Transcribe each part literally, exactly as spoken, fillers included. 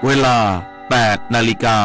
เวลา แปดนาฬิกา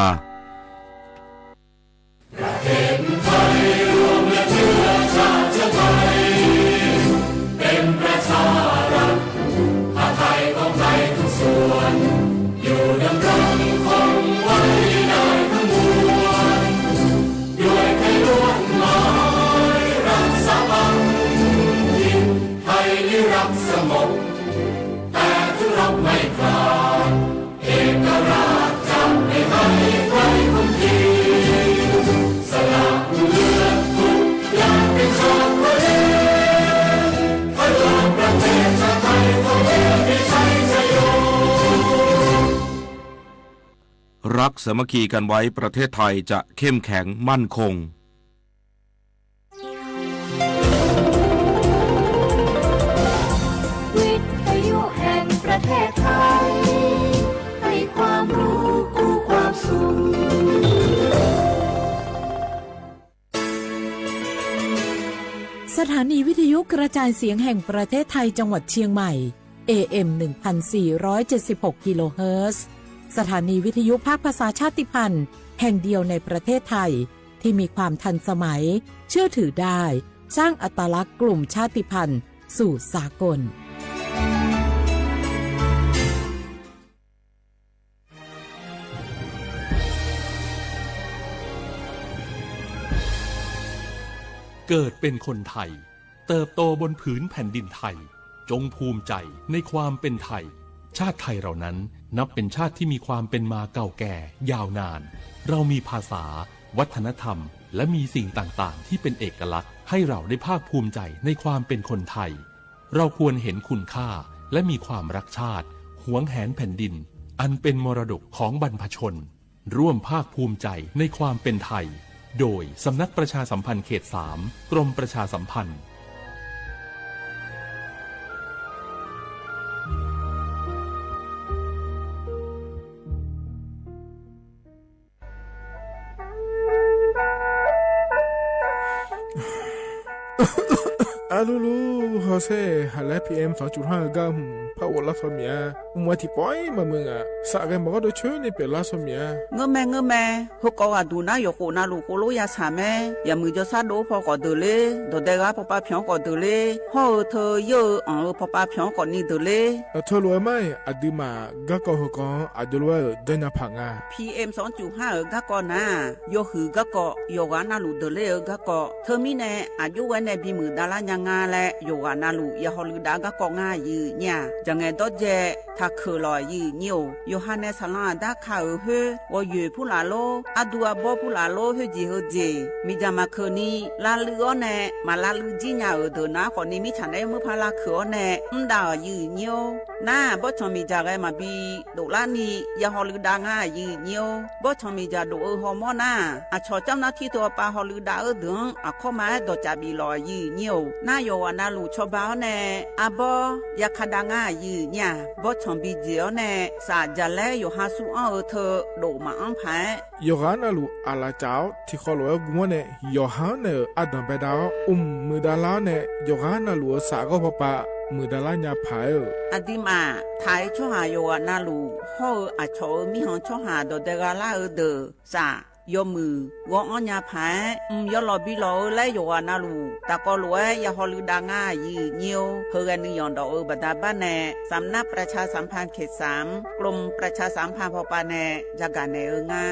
รักสามัคคีกันไว้ ประเทศไทยจะเข้มแข็งมั่นคง วิทยุแห่งประเทศไทย ให้ความรู้คู่ความสุข สถานีวิทยุกระจายเสียงแห่งประเทศไทยจังหวัดเชียงใหม่ เอเอ็ม หนึ่งพันสี่ร้อยเจ็ดสิบหก กิโลเฮิรตซ์ สถานีวิทยุภาคภาษาชาติพันธุ์แห่งเดียวในประเทศไทย ที่มีความทันสมัย เชื่อถือได้ สร้างอัตลักษณ์กลุ่มชาติพันธุ์สู่สากล เกิดเป็นคนไทย เติบโตบนผืนแผ่นดินไทย จงภูมิใจในความเป็นไทย ชาติไทยเรานั้นนับเป็นชาติที่มีความเป็นมาเก่าแก่ยาวนาน เรามีภาษา วัฒนธรรม และมีสิ่งต่างๆ ที่เป็นเอกลักษณ์ ให้เราได้ภาคภูมิใจในความเป็นคนไทย เราควรเห็นคุณค่า และมีความรักชาติ หวงแหนแผ่นดิน อันเป็นมรดกของบรรพชน ร่วมภาคภูมิใจในความเป็นไทย โดยสำนักประชาสัมพันธ์เขตสาม กรมประชาสัมพันธ์ Arlulu, hawsher, haqlaer P M สองจุดห้า gar hmq par ghoflar tawq mif-a. Mq-a tiqpawf-ir maqmuiq ngaq, saf ghae maqgawr dov coer ni pyeuflar tawq mif-a. Ngeurmae ngeurmae, heukawv ghaqduq nar yawqkhof navluf khoerlof yashaq mae. Yaqmuiq jawrshar dov-awr paw khawf deuq ler, dawqdae ghar pawpav pyanq-awr khawf deuq ler, hawr-eu teu yeur-eu anq-eu pawpav pyanq-awr khawf ni deuq ler. Teulof-aer mar-iq, aqduimaf garkawv heukawv-anr aqjox lof-aer-euq janrnya paq nga. P M สองจุดห้า euq garkawv nar-aq, yawhuiq garkawv yawqghaq navluf deuq ler-eu garkawv. Teumirnae aqjox ghae nae bimuiq davlar nya nga laer yawqghaq navluf yahaw luiv dav garkawv ngar aqyuif nyir-aq, jaqngaeq dawrdzae taqkeuq lawq aqyuif nyir-or. Yawqha nae saqlanq aqdar ka-euq khoer, ghawqyoeq purlaf lor, ardu arbawr purlaf lor, khoerjeq heujeq miqdzaq maqkeuq ni lavluiv-awr nae, maq lavluiv jir nya-euq deuq nar khawf ni mirtsaq naeq-aer murpar lavkeuq-awr nae mrdav-euq aqyuif nyir-or. Nar-aq, bawrtsanq miqdzaq ghae maqbi doflar ni yahaw luiv dav ngar aqyuif nyir-or. Bawrtsanq miqdzaq dof-eu hawmawr nar-aq, aqcawq camr nar tir teu aqpav haw luiv dav-eu deuq-anr aqkawr ma-aer dawqcaf bif lawq aqyuif nyir-or. Nar yawqghaq navluf cawba-awr nae arbawr yaka dav ngar aqyuif nyir-aq, bawrtsanq bi jeq-awr nae saf jaqlaer yawqha sur anr-eu teu dof maqanr paq-aer, yawqghaq navluf aqlaf caf-awr tiqkhawf lof-aer gm-awr nae, yawqha-anr naeq-euq ardanq baedav-awr, mq muiqdav lar-awr nae, yawqghaq navluf-euq saf ghawr pawpav muiqdav lar nya paq-aer-euq. Aqduimaf taq-aer tsawrhaq yawqghaq navluf hawr-eu aqcawq-euq mirkhanq tsawrhaq dawqdae gha lar-eu deuq saf yawmuiq ghawr-anr nya paq-aer, mq yawlawq bi lawq-eu laer yawqghaq navluf tafkawv lof-aer yahaw luiv dav ngar aqyuif nyir-or. Heughae nuiyanq dawq-eu baqda bar nae, สำนักประชาสัมพันธ์เขตสาม กรมประชาสัมพันธ์พป nae yagaq naeq-eu nga.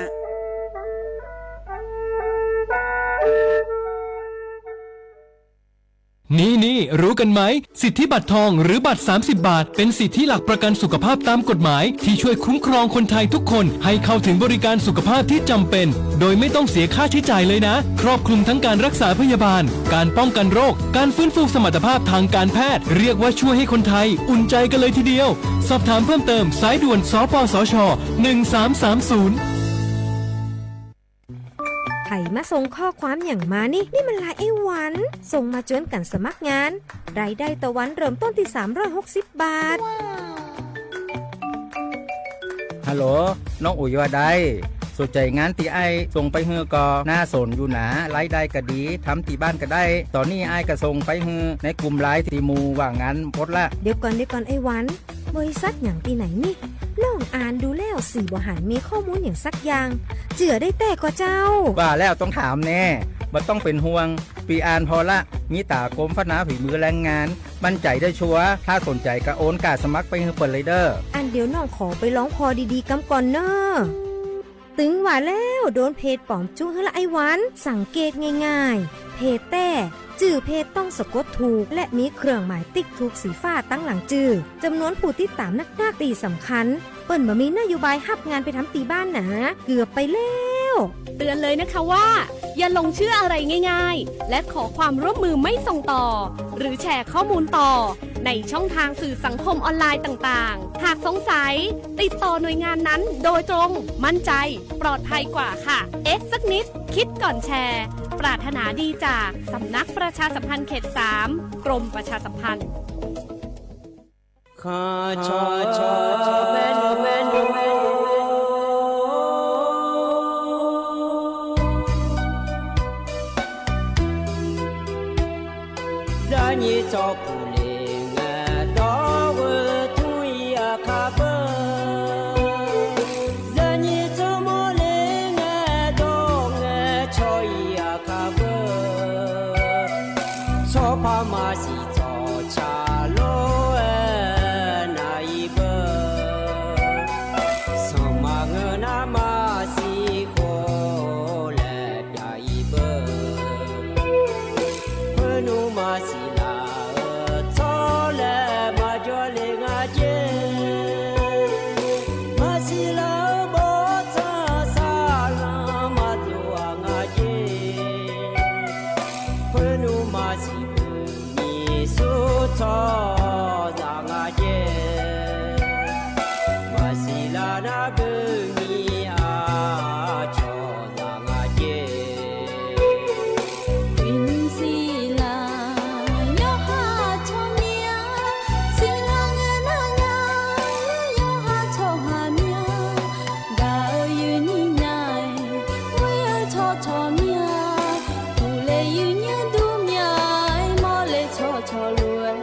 นี่ๆ รู้กันไหม สิทธิบัตรทองหรือบัตร สามสิบ บาท เป็นสิทธิหลักประกันสุขภาพตามกฎหมาย ที่ช่วยคุ้มครองคนไทยทุกคนให้เข้าถึงบริการสุขภาพที่จำเป็น โดยไม่ต้องเสียค่าใช้จ่ายเลยนะ ครอบคลุมทั้งการรักษาพยาบาล การป้องกันโรค การฟื้นฟูสมรรถภาพทางการแพทย์ เรียกว่าช่วยให้คนไทยอุ่นใจกันเลยทีเดียว สอบถามเพิ่มเติม สายด่วน สปสช หนึ่งสามสามศูนย์ ใครมาส่งข้อความอย่างมานี่ นี่มันไลน์ไอ้หวัน ส่งมาจวนกันสมัครงาน รายได้ต่อวันเริ่มต้นที่ สามร้อยหกสิบ บาท ฮัลโหล น้องอุ๋ยว่าได สนใจงานตี้ไอ้ส่งไปหื้อก่อ น่าสนอยู่หนา รายได้ก็ดี ทำตี้บ้านก็ได้ ตอนนี้ไอ้ก็ส่งไปหื้อในกลุ่มไลน์ตี้หมู่ว่างงานหมดละ เดี๋ยวก่อน เดี๋ยวก่อนไอ้หวัน บริษัทหยังตี้ไหนนี่ น้อง อ่านดูแล้วสิบ่หันมีข้อมูลอย่างสักอย่าง เจือได้แต่ก็เจ้า บ่าแล้วต้องถามแน่ บ่ต้องเป็นห่วง ปีอานพอละ มีต๋ากรมพัฒนาฝีมือแรงงาน มั่นใจได้ชัวร์ ถ้าสนใจก็โอนการ์ดสมัครไปให้เปิดเลยเด้อ อันเดี๋ยวน้องขอไปลองพอดีๆ กำก่อนเนอะ ตึงว่าแล้ว โดนเพจป๋อมจุ๊ให้ละไอ้วัน สังเกตง่ายๆ เพจแต้ จื่อเพจต้องสะกดถูก และมีเครื่องหมายติ๊กถูกสีฟ้าตั้งหลังจื่อ จำนวนผู้ติดตามนักๆ ตี้สำคัญ เปิ้ลบ่มีนโยบายฮับงานไปทำตีบ้านหนา เกือบไปแล้ว เตือนเลยนะคะว่า อย่าหลงเชื่ออะไรง่ายๆ และขอความร่วมมือไม่ส่งต่อ หรือแชร์ข้อมูลต่อ ในช่องทางสื่อสังคมออนไลน์ต่างๆ หากสงสัย ติดต่อหน่วยงานนั้นโดยตรง มั่นใจ ปลอดภัยกว่าค่ะ เอ๊ะสักนิด คิดก่อนแชร์ ปรารถนาดีจากสำนักประชาสัมพันธ์เขตสาม กรมประชาสัมพันธ์ Zaqnyiq tsawrpuq le ngae dawr-eu tmr-ir aqkar beu. Zaqnyiq tsawrmawr le ngae dawr ngae caw-ir aqkar beu. Tsawrpar maqsiq tsawrca lor-aer nav-ir beu. Sanqma ngeur nar maqsiq khof laer pyav-ir beu. Khoernmr maqsiq laf-euq tsawrlaeq maqjawr le nga jer. Maqsiq laf-euq bawrtsanq saqlanq maqdov-aq nga jer. Khoernmr maqsiq beu nyiq sur tsawrhaqzaq nga jer. Maqsiq laf nar beu nyiq aqcawq zaq nga jer. Uiqnymr siqlaq yawqha tsawrmyanr, siqlaq ngae nar nya, yawqha tsawrhaq myanr, gaq-eu uiqnymr nya-aer, ghoer-eu tsawrcawq myanr, uqle uiqnymr dur myanr-aer, mawrle tsawrcawq lof-aer,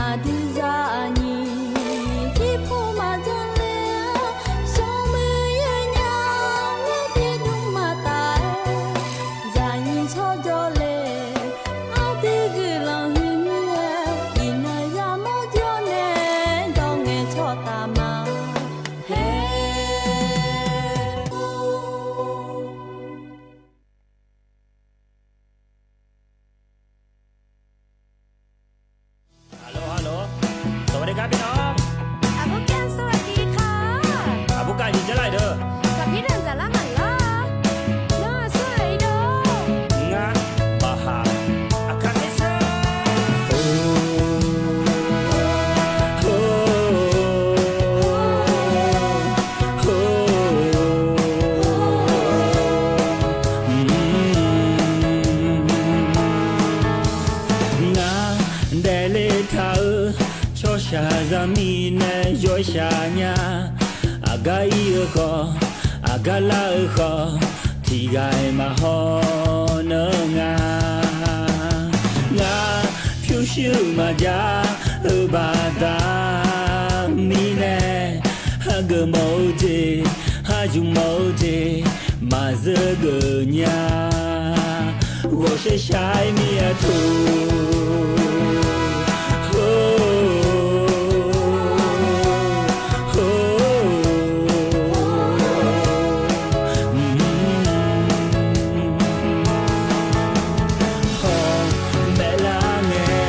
aqdui zaqnyiq jirpov maqjan le-a, smrmuiq yawnya, ngar tiqdmr maqtaf-aer, zaqnyiq tsawrjawr le, aqdui guiqlanq huiqmuiq-aer, iqnan yamawr jawr nae, dawr ngae tsawrtaf ma. Haer. Hello hello สวัสดีครับพี่น้อง อาบุก้า สวัสดีค่ะ อาบุก้า ยินจะไล่เด้อ กับพี่เด่นจะล่าหมันล่า น่าสวยดอก งะ บาหา อาคาเมซ่า Ngar daefle taq-eu tsawrshaq zaqmiq nae yawshaq nya. Aqgar ir-eu khawf, aqgar lar-eu khawf, tiqghaq-iq maqhaw neur nga. Ngar pyurshuir maqjav-eu baqda mirnae, hageuf mawf-eu jeq, hajuq mawf-eu jeq, maqzeur geuf nya. Ghawqshaq shaq-aer mir-a teu. Hawq maeqlar ngae,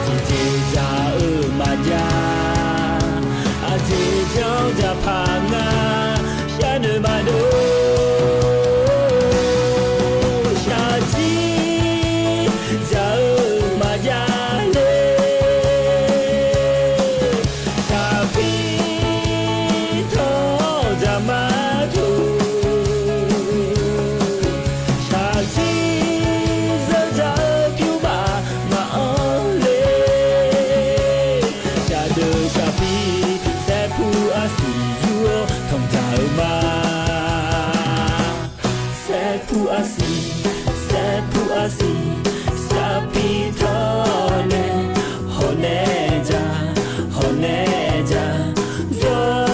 tiqjeq dzaq-eu maqjav. Aqjeq janr dzaqpaq ngar sharnoeq maqdov. Shaqjir dzaq-eu maqjav le. Taqpir tawr dzaq ma teu. Shaqjir zeur dzaq-eu pyur baf maqanr le. Shaqdeuq shaqpir saerpur arsiq yur-awr tanqdzaq-eu ma. Saerpur arsiq, saerpur arsiq, sarpir tawr nae, hawq nae dzaq, hawq nae dzaq, dzawr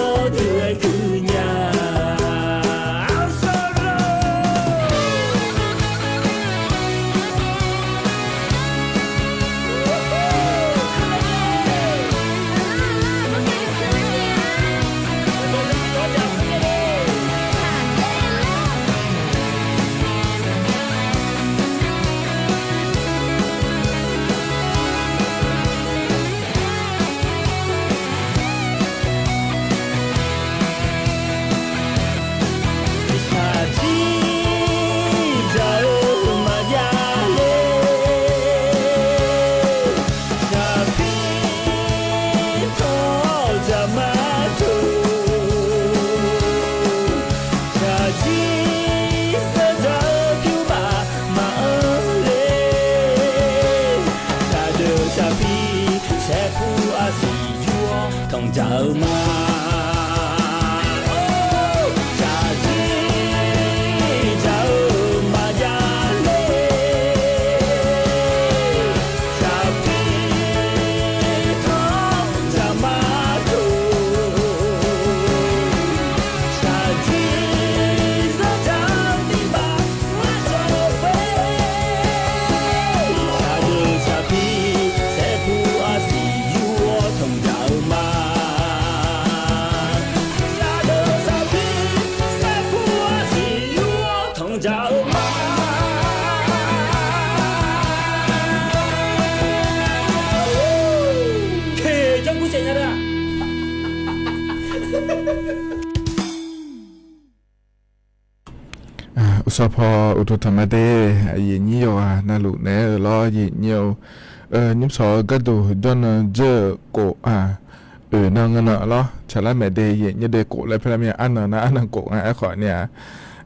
Uqsawq paw uqduq tanq ma de, aqyuif nyir yawqghaq navluf naeq-aer-eu lawr, aqyuif nyir-eu, nymrsawq-eu gharduq jawrnan jeur-euq kof-aq, oeq nan ngeur nan lawr, tsaqlar maeq de, aqyuif nyir de. Kof laer paer lar mir-a, arnan nar arnan kof nga aerkhawf ni-aq,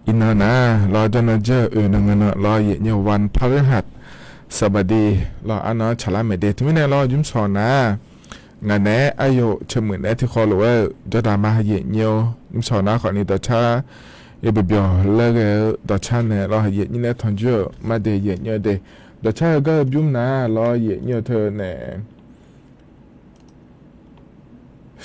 iqnan nar lawr, jawrnan jeur-euq oeq nan ngeur nan lawr, aqyuif nyir-eu วันพฤหัสบดี lawr, arnan-anr tsaqlar maeq de. Teumirnae lawr, nymrsawq nar ngaq naeq-aer aqyawf-euq teuqmuiq naeq-aer tiqkhawv lof-aer jawrdaq ma, aqyuif nyir-eu. Nymrsawq nar khawf ni dawqcar yabyawq byawq laer ghae-eu dawqcar nae lawr, aqyuif nyir nae tanqjoer-euq ma de, aqyuif nyir-eu de. Dawqcar heugar-eu bymr nar lawr, aqyuif nyir-eu teu nae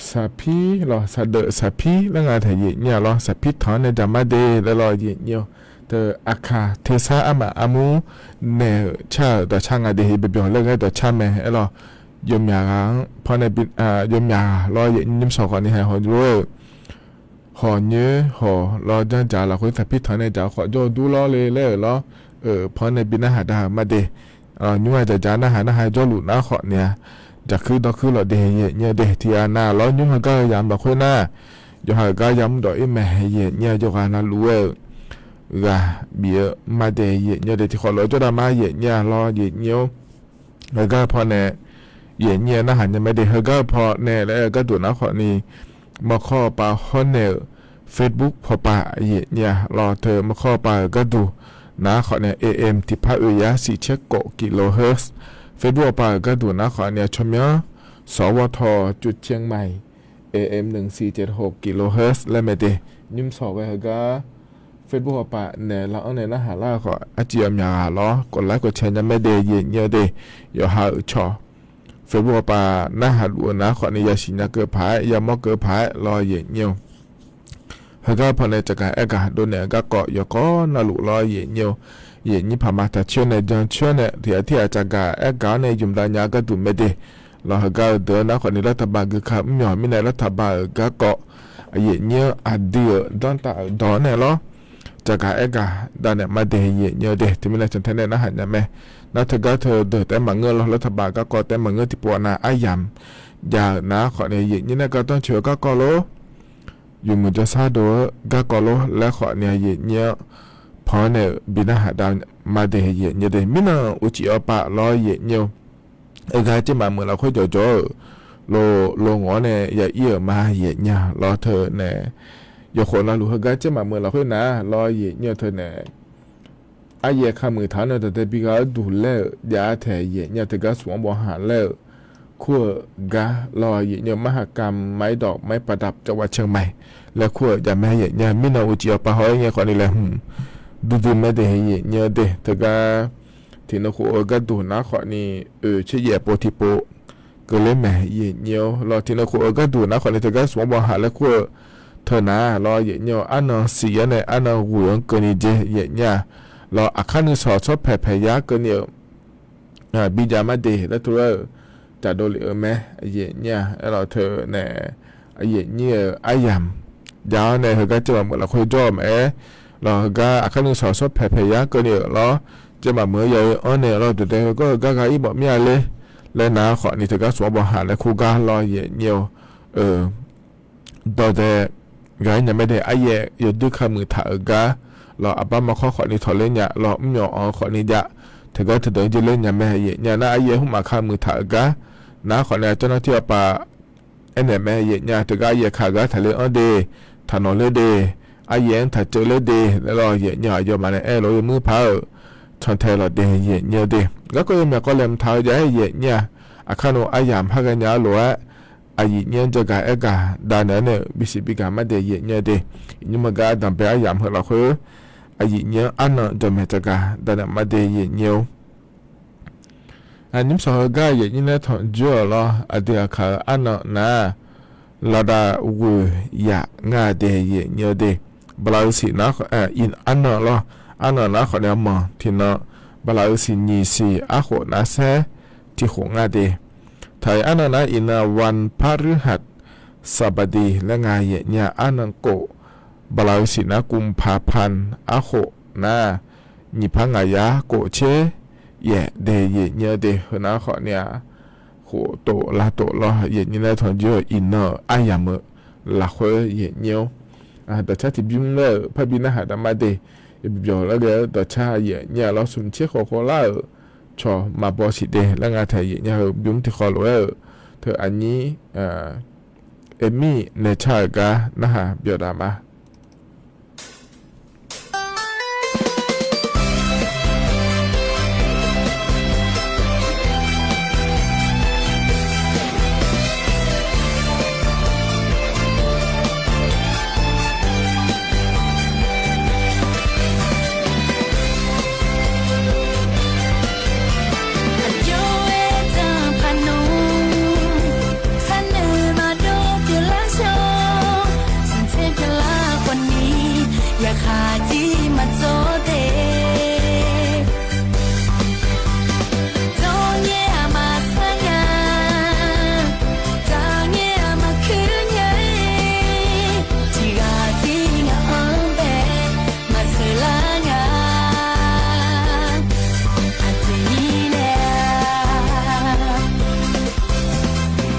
saqpir lawr, saqdeuf saqpir laer nga taeq, aqyuif nyir-a lawr, saqpir tanq-anr nae jaq ma de laer lawr, aqyuif nyir-eu. Teu aqkaq tersar armaf armur naeq-euq car-euq dawqcar nga de, yabyawq laer ghae-eu dawqcar mae aer lawr, yawmyaq ghaq-anr paw nae bi, yawmyaq lawr, aqyuif nyir, nymrsawq khawf ni haeq hawq jov-eu hawq nyoer hawq lawr, janrjaq lafkhoer saqpir tanq nae jaq-eu khawf jawr-eu dur lawr le laer-euq lawr, paw-anr nae bi narhaq da-euq ma de. Nymr-aq jaqjaq narhaq narhaq jawrluf nar khawf ni-a, jaqkuir dawrkuir lawq de, aqyuif nyir-eu de. Tiqghaq nav lawr, nymr heugar-eu yamq lafkhoer nar, yawqha-euq gar yamr dawq-ir mae, aqyuif nyir-a. Yawqghaq navluf-aer-eu ghaq bif-eu ma de, aqyuif nyir-eu de. Tiqkhawf lof-aer jawrdaq ma, aqyuif nyir-a lawr, aqyuif nyir-eu. Heugar-eu pawnae, aqyuif nyir-a, narhaq nya mae de. Heugar-eu pawnae laer-eu gharduq nar khawf ni, mawrkawr-eu pav hawr naeq-euq Facebook pawpav, aqyuif nyir-a lawr, teu mawrkawr-eu pav-euq gharduq nar khawf ni, AM tiqpar oe yar siqcaer khof kilohertz. Facebook-eu pav-euq gharduq nar khawf ni, tsawrmyanr สวท จุดเชียงใหม่ AM หนึ่งสี่เจ็ดหก kilohertz laer mae de. Nymrsawq ghae heugar Facebook-eu pav naeq lar-anr nae narhaq lar-eu khawf, arciv yawmyaq ghaq lawr, กดไลค์ กดแชร์ nya mae de, aqyuif nyir-eu de. Yawqha-euq cawq Facebook-eu pav narhaq luf-eu nar khawf ni, yasiq nya keuv paq-aer, yamawr keuv paq-aer lawr, aqyuif nyir-eu. Heugar-eu pawnae tsafgaq aergaq dovnaeq-eu garkawv yawqkawv navluf lawr, aqyuif nyir-eu. Aqyuif nyir paq ma taq coer nae jan coer nae tiqghaq tirghaq tsafgaq aergaq-awr nae ymq dav nya-eu gharduq mae de. Lawr heugar-eu deuq-anr nar khawf ni, lartaqbaq guikaq mr myawq mirnae lartaqbaq-euq garkawv, aqyuif nyir-anr aqdui-euq danrtav-euq dawq-anr nae lawr, tsafgaq aergaq davnaeq ma de, aqyuif nyir-eu de. Teumirnae cantae nae narhaq nya mae. Nar teugar teu deuq taef-aer maqngeur lawr, lartaqbaq garkawv taef-aer maqngeur tiqpov nav aryamq jav-euq nar khawf ni, aqyuif nyir nae gardanr coeq-eu garkawv lor, yawmuiq jawrshar dov-eu garkawv lor laer khawf ni, aqyuif nyir-anr paw-anr nae-euq bi narhaq dav ma de, aqyuif nyir de. Mirnan uqcif awr pav lawr, aqyuif nyir-eu. Heugar jaermaf meuq lafkhoer jawqjawr-euq lo, lo ngawq-anr nae ya ir-euq ma, aqyuif nyir-a lawr, teu nae. Yawqkhof navluf heugar jaermaf meuq lafkhoer nar lawr, aqyuif nyir-eu teu nae. Aryaer kamuiq taq-awr nae dawqdae bi ghaq-eu duq laer-euq jav-aer taeq, aqyuif nyir-a. Teugar smq-anr bawhaq laer-euq kur-euq gar lawr, aqyuif nyir-eu, มหกรรมไม้ดอกไม้ประดับจังหวัดเชียงใหม่ laer kur-euq jav mae, aqyuif nyir-a. Mirnan uqcif awr pav haw-aer ngae khawf ni laeqhmq duidui mae de, aqyuif nyir-eu de. Teugar tiqnan khof-eu gharduq nar khawf ni, oeq tser yaef pov tiqpov keuvler mae, aqyuif nyir-eu lawr. Tiqnan khof-eu gharduq nar khawf ni, teugar smq-anr bawhaq laer kur-eu teu nar lawr, aqyuif nyir-eu. Arnan siq-anr nae arnan ghoeq-anr keuvni jeq, aqyuif nyir-a lawr. Aqkar nuisawq tsawrpaeq paeq yar keuvni-euq bijav ma de laer tov-aer-euq caqdov lef-eu mae, aqyuif nyir-a. Aerlawq teu nae, aqyuif nyir-euq aryamq jav-awr nae heugar jaermaf meuq lafkhoer jawr-eu maqaer, lawr heugar aqkar nuisawq tsawrpaeq paeq yar keuvni-euq lawr, jaermaf meuq-eu ya-eu anr nae lawr, dawqdae heugar-eu gar gha ir mawf mir-a ler laer nar khawf ni, teugar smq-anr bawhaq laer kur gar lawr, aqyuif nyir-eu. Dawqdae ghaq-ir nya mae de. Aryaer yawduir kamuiq taq-euq gar lawr, aqbar mawrkawr khawf ni tawq ler nya lawr, mr myawq anq-eu khawf ni jav. Teugar teudeuq-anr jir ler nya mae, aqyuif nyir-a. Nar aryaer hmqmaq kamuiq taq-euq gar nar khawf ni, aqcawq nar tir awr pav aernaeq mae, aqyuif nyir-a. Teugar aryaer kaq gar taqler anr de, taqnawq ler de, aryaer-anr taqceuv ler de laer lawr, aqyuif nyir-a. Aqyawfmaf nae aer lof-aer yawmuir paq-euq cantae lawq de, aqyuif nyir-eu de. Garkawv yawmyaq kawv laeqhmq taq-eu jav-aer, aqyuif nyir-a. Aqkar nmr aryamq par ghae nya-ar lof-aer, aqyuif nyir-anr jawrgaq aergaq davnaeq-awr nae-euq bisiq bigaq ma de, aqyuif nyir-eu de. Iqnymr maqgar ardanqbae aryamq heu lafkhoer, aqyuif nyir-anr arnan jawqmaeq tsafgaq davnaeq ma de, aqyuif nyir-eu. Nymrshawq heugar aqyuif nyir nae tanqjoer-euq lawr, aqdui aqkaq-eu arnan nar-aq, laqdaq ghoeq yaf nga de, aqyuif nyir-eu de. Bala-eu siq nar, arnan lawr, arnan nar khawf ni-a manq tiqnan, bala-eu siq nyiq siq arkhof nar saer tiqkhof nga de. Taq-iq arnan nar iqnan วันพฤหัสบดี laer nga, aqyuif nyir-a. Arnan khof, bala-eu siq nar กุมภาพันธ์ arkhof nar, nyiq par ngaq yar khof tser yaef de, aqyuif nyir-eu de. Heu nar khawf ni-a, khof tof lav tof lawr, aqyuif nyir nae tanqjoer-euq iqnan-euq aryamq-eu lafkhoer, aqyuif nyir-eu. Dawqcar tiqbymr laer-euq parbi narhaq dav ma de. Byawq lar ghae-eu dawqcar yaef nya lawr, smq tser khawf khawf lar-euq cawq maqbaw siq de laer nga taef yaef nya heu bymr tiq khawf lof-aer-euq teu aqnyir Aqmir naeq car-euq gar narhaq byawq daf ma. Aqjox-aer danqpaq nmr, sharnoeq maqdov pyeuflar shawr, smq tser pyeuflar khawfni, yaqkhaq tiq maqdzawr de. Dawrngae-aq maqsar nya, daqngae-aq maqkuir nya-aer, tiqghaq tir ngaq-anr bae maqsheuqlar nga. Aqjeq mirnae-a,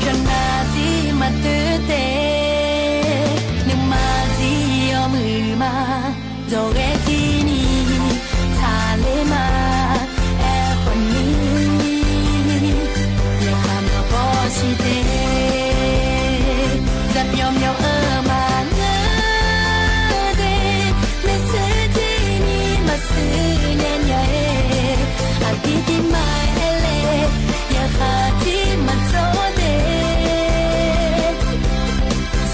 pyawqnav tir maqdoer taef, nuima tir yawmuiq ma, dawqghae tirni taqler ma. Aerkhawfni, yaqkhaq maqbaw siq de, zaqmyawf myawf-eu maqngeur de, maershuir tirni maqshuir nya nya-aer, aqdir tirma-aer laer, yaqkhaq tir maqdzawr de.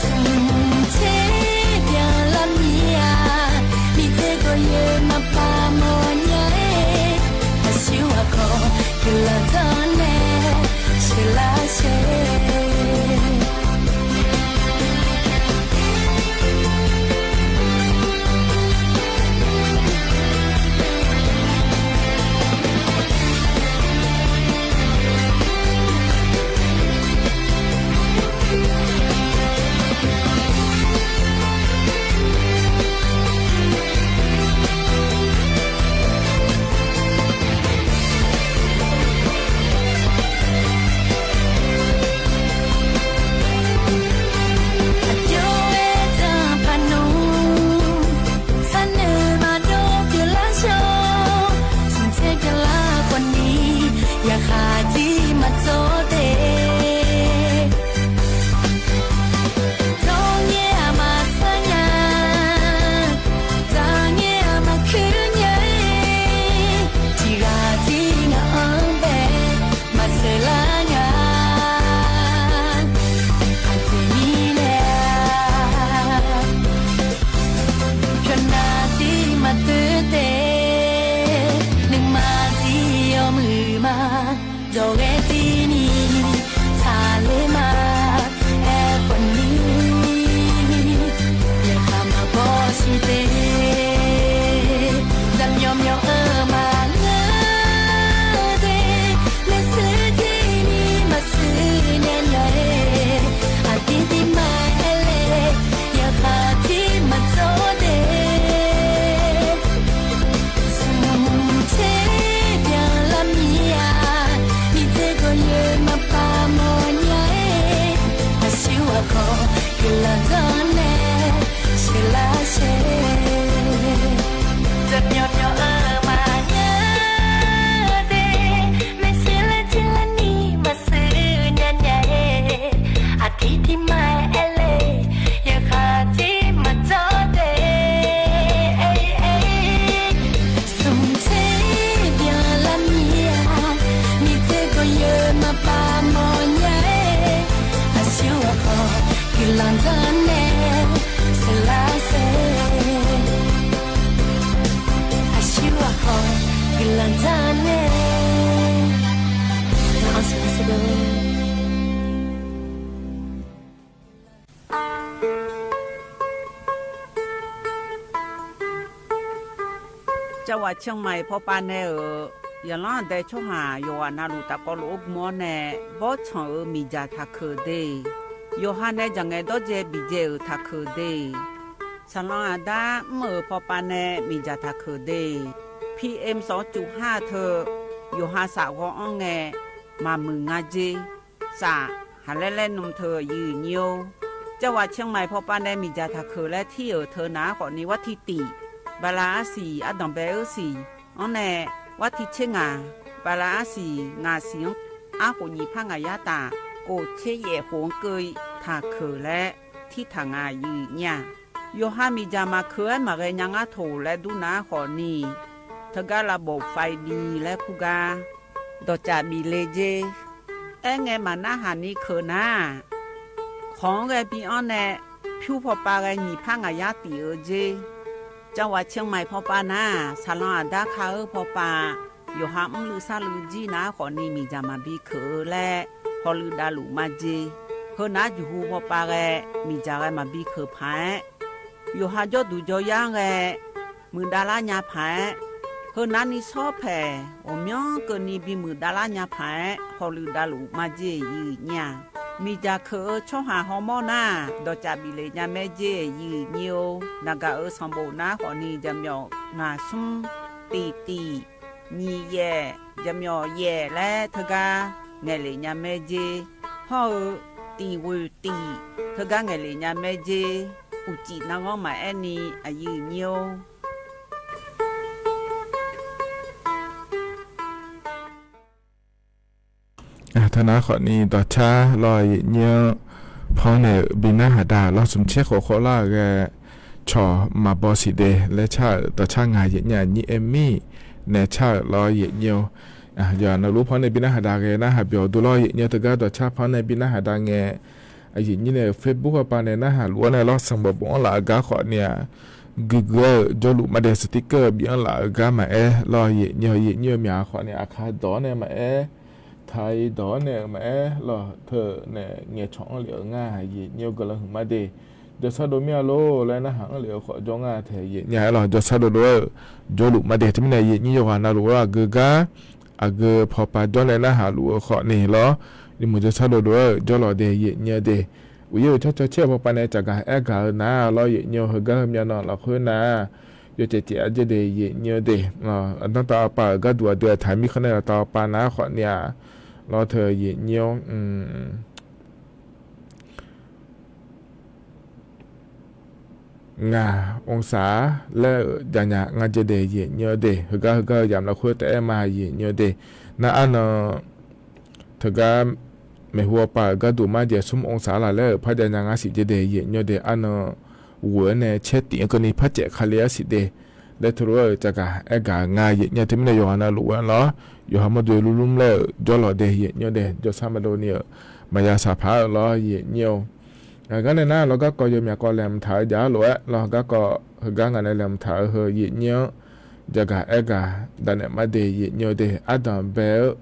Smq tser byanlar mir-a, miqdzae gawqyoeq maqpar mawrnya-aer, aqsur aqkhawf guiqlanq tanr nae sheuqlar shae. Aqjox-aer danqpaq nmr, sharnoeq maqdov pyeuflar shawr, smq tser pyeuflar khawfni, yaqkhaq tir maqdzawr de. Dawrngae-aq maqsar nya, daqngae-aq maqkuir nya-aer, tiqghaq tir ngaq-anr bae maqsheuqlar nga. Aqjeq mirnae-a, pyawqnav tir maqdoer taef, nuima tir yawmuiq ma, dawqghae tirni taqler ma. Aerkhawfni, yaqkhaq maqbaw siq de, zaqmyawf myawf-eu maqngeur de, maershuir tirni maqshuir nya nya-aer, aqdir tirma-aer laer, yaqkhaq tir maqdzawr de. Smq tser byanlar mir-a, miqdzae gawqyoeq maqpar mawrnya-aer, aqsur aqkhawf guiqlanq tanr nae sheuqlar shae. Zaqmyawf myawf-eu maqngeur de, maershuir laer tirlar ni maqshuir nya nya-aer, aqdir tirma-aer laer, yaqkhaq tir maqdzawr de. Smq tser byanlar mir-a, miqdzae gawqyoeq maqpar mawrnya-aer, aqsur aqkhawf guiqlanq tanr nae sheuqlar shae. Aqsur aqkhawf guiqlanq tanr nae sheuqlar shae. Cavghaq Ciangmaiq pawpav nae-euq yaqlanr aqdae tsawrhaq yawqghaq navluf tafkawv lof-aer gm-awr nae, bawrtsanq-euq miqdzaq taqkeuq de. Yawqha nae jaqngaeq dawrdzae biqdzae-euq taqkeuq de. Saqlanq aqda mr-euq pawpav nae miqdzaq taqkeuq de. P M sawq-anr cuf har teu, yawqha saf ghawv-anr ngae, maqmuiq nga dzer. Saf, haqlaer laer nm teu yuif nyir-or. Cavghaq Ciangmaiq pawpav nae miqdzaq taqkeuq laer tir-euq teu nav-aer khawfni war tir tif. Bala arsiq ardanq bae-eu siq-anr nae, war tiq tser ngaq, bala arsiq ngaq siq-anr arkhof nyiq par ngaq yar taf, khof tser yaef khof-anr keuv-i taqkeuq laer tirtaq nga yif nyir-aq, yawqha miqdzaq maqkeuv-aer maqghae nya ngar toq laer dur nar khawfni, teugar lavbof faiq bi laer kur gar, dawqcaf bif le jer. Aerngae maqnarhaq ni keuq nar-aq, kawq-anr ghae bi-anr nae pyur pawpav ghae nyiq par ngaq yar tif-eu jer. Cawaq ciqmaiq pawpav nar-aq, saqlanq aqdar ka-eu pawpav, yawqha mrluiv sarluiv jir nar khawfni miqdzaq maqbi keuq-eu laer hawluiv davluf majeq. Heu nar juqhu pawpav ghae miqdzaq ghae maqbi keuq paq-aer, yawqha jawrduq jawryar-anr ghae muiqdav lar nya paq-aer, heu nar ni sawr paeq ghawqmyanr keuvni bimuiq dav lar nya paq-aer hawluiv davluf majeq yif nyir-aq, miqdzaq keuq-eu tsawrhaq hawmawr nar-aq, dawqcaf bif le nya maer jer yif nyir-or. Naqgaq-euq sanqbof nar khawfni jaqmyawf ngaq smr, tiq tiq, nyiq yaef, jaqmyawf yaef laer teugar ngaeqlef nya maer jer. Hawr-eu tiq ghoeq tiq teugar ngaeqlef nya maer jer. Uqcif narghanr maqaer ni aqyuif nyir-or. Teunar khawfni dawqcar lawr yif nyir-anr, panr nae-euq bi narhaq da lawr smq tser khof khawf lar-euq ghae, cawq maqbaw siq de laer car-euq dawqcar ngaq yif nyir aqnyir aer mir nae car-euq lawr yif nyir-or. Yawqha navluf panr nae bi narhaq da ghae narhaq byawq dur lawr yif nyir-or. Teugar dawqcar panr nae bi narhaq da ngae, yif nyir nae-euq Facebook pawpav nae narhaq luf-awr nae lawr sanqbof bof-anr laf-eu gar khawfni-aq, guiqguiq-aer-euq jawrluf maqde sticker bif-anr laf-eu gar maqaer lawr yif nyir-or. Yif nyir-eu myaq khawfni aqkar dawq-awr nae maqaer, taq-iq dawq-awr nae-euq maqaer lawr teu nae ngaeqcawq-anr lef-euq ngar yif nyir-or. Guiqlanq huiqma de. Jawrsar dov mir-a lor laer narhaq-anr lef-eu khawf jawr ngar tae yif nyir-a aer lawr jawrsar dovdov-aer-euq jawrluf maqde. Teumirnae yif nyir yawqghaq navluf-anr aqgeu gar aqgeu pawpav jawr nae narhaq luf-eu khawfni lawr, iqmuq jawrsar dovdov-aer-euq jawrlawq de yif nyir-eu de. Uqyaer-euq tsawrcawq caer-eu pawpav nae caqgaq aer gaq-eu nar lawr yif nyir-or. Heugar heumyav nan lafkhoer nar-aq, yawcaev caev-a jer de yif nyir-eu de. Aqdanr tavpavpaf-euq gharduq aqdui-aq taq-eu mirkhanq nae laf tavpavpaf nar khawfni-aq, lawr teu yif nyir-or. Ngaq องศา laer-euq jav nya ngar jer de yif nyir-eu de. Heugar heugar-eu yamq lafkhoer taef-aer ma yif nyir-eu de. Nar arnan teugar maeqhu pawpav-euq gharduq mar jaeq smr องศา laf laer-euq par jav nya ngar siq jer de yif nyir-eu de. Arnan ghof-aer nae caer tif-anr keuvni par caev kali-aer siq de laer teulof-aer-euq caqgaq aer gaq-eu ngar yif nyir-eu. Teumirnae yawqghaq navluf-aer lawr, yawqha mawrdo lurlur laer-euq jawrlawq de yif nyir-eu de. Jawrsar maqdov ni-euq maqya saqpaq-eu lawr yif nyir-or. Aqgar nae nar lawr garkawv yawmyaq kawv laeqhmq taq-eu jaq-ar lof-aer lawr garkawv heugar ngaq nae laeqhmq taq-eu heu yif nyir-anr jaqgaq aer gaq daq naeq mar de yif nyir-eu de. Ardanq bae-eu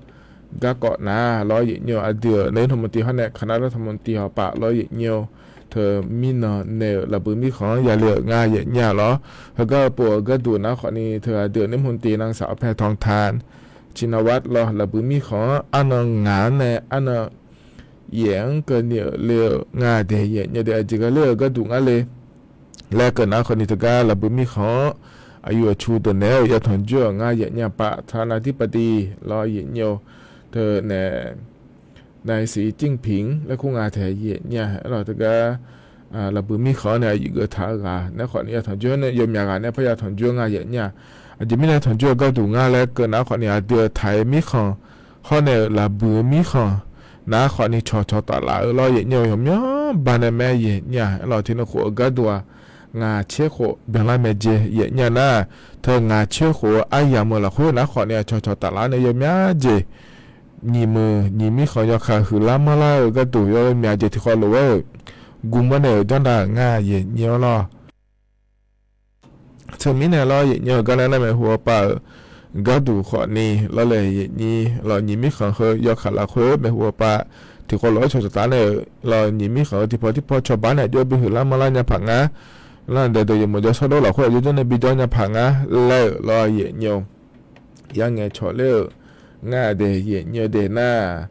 garkawv nar lawr yif nyir-eu aqdui-euq nae taqmq tiv hawr nae kaqnar lar taqmq tiv hawpaf lawr yif nyir-or. Teu mirnan nae-euq lafbui mirkhanq-anr yale-euq ngar yif nyir-a lawr. Heugar-eu pov-euq gharduq nar khawfni teu aqdui-euq nae taqmq tiv nan saq-awr pae tawqtaq ciqnavat lawr lafbui mirkhanq-anr arnan ngaq-anr nae arnan yaef-anr keuvni-euq le-euq ngar de yif nyir-eu de. Aqjeq ghae ler-euq gharduq ngar le laer keuv nar khawfni teugar lafbui mirkhanq-anr aqyuif aqcu deuq naeq-aer-euq yatanq joer-euq ngar yif nyir-a paf taqnar dirbav di lawr yif nyir-or. Teu nae นายสีจิ้นผิง laer kur nga tae yif nyir-a aer lawr teugar lafbui mirkhanq-anr nae aqyuif geuf taq-eu ghaq nae khawfni yatanq joer nae yawmyaq ghaq nae par yatanq joer ngar yif nyir-a. Aqjeq mirnae tanq joer-eu gharduq ngar laer keuv nar khawfni aqdui-euq taq-eu mirkhanq hawr nae-euq lafbui-eu mirkhanq nar khawfni cawqcawq taflaf-eu lawr yif nyir-eu yawqmyanr ba nae maer yif nyir-a aer lawr tiqnan khof-eu gharduq-aq ngaq tser khof byanlar mae jeq yif nyir-a nar, teu ngaq tser khof-eu aryamq-euq lafkhoer nar khawfni-aq cawqcawq taflaf nae yawmyaq jeq nyiq muiq nyiq mirkhanq yawkaq huiqlar manrlar-eu gharduq yawmyaq jeq tiqkhawv lof-aer-euq guvmawr nae-euq janrda-euq ngar yif nyir-awr lawr. Teumirnae lawr yif nyir-eu gar nar nar maeqhu pav-euq gharduq khawfni lawrlae yif nyir lawr nyiq mirkhanq heu yawkaq lafkhoer maeqhu pav tiqkhawv lof-aer cawqcawq taf nae-euq lawr nyiq mirkhanq heu tiqpaw tiqpaw cawba nae jawr bi huiqlar manrlar nya paq ngar. Lar daeq deuq yawmuiq jawr sawr dawr lafkhoer aqjox jawr nae bi jawr nya paq ngar laer-euq lawr yif nyir-eu yarngae cawq ler-euq ngar de yif nyir-eu de nar,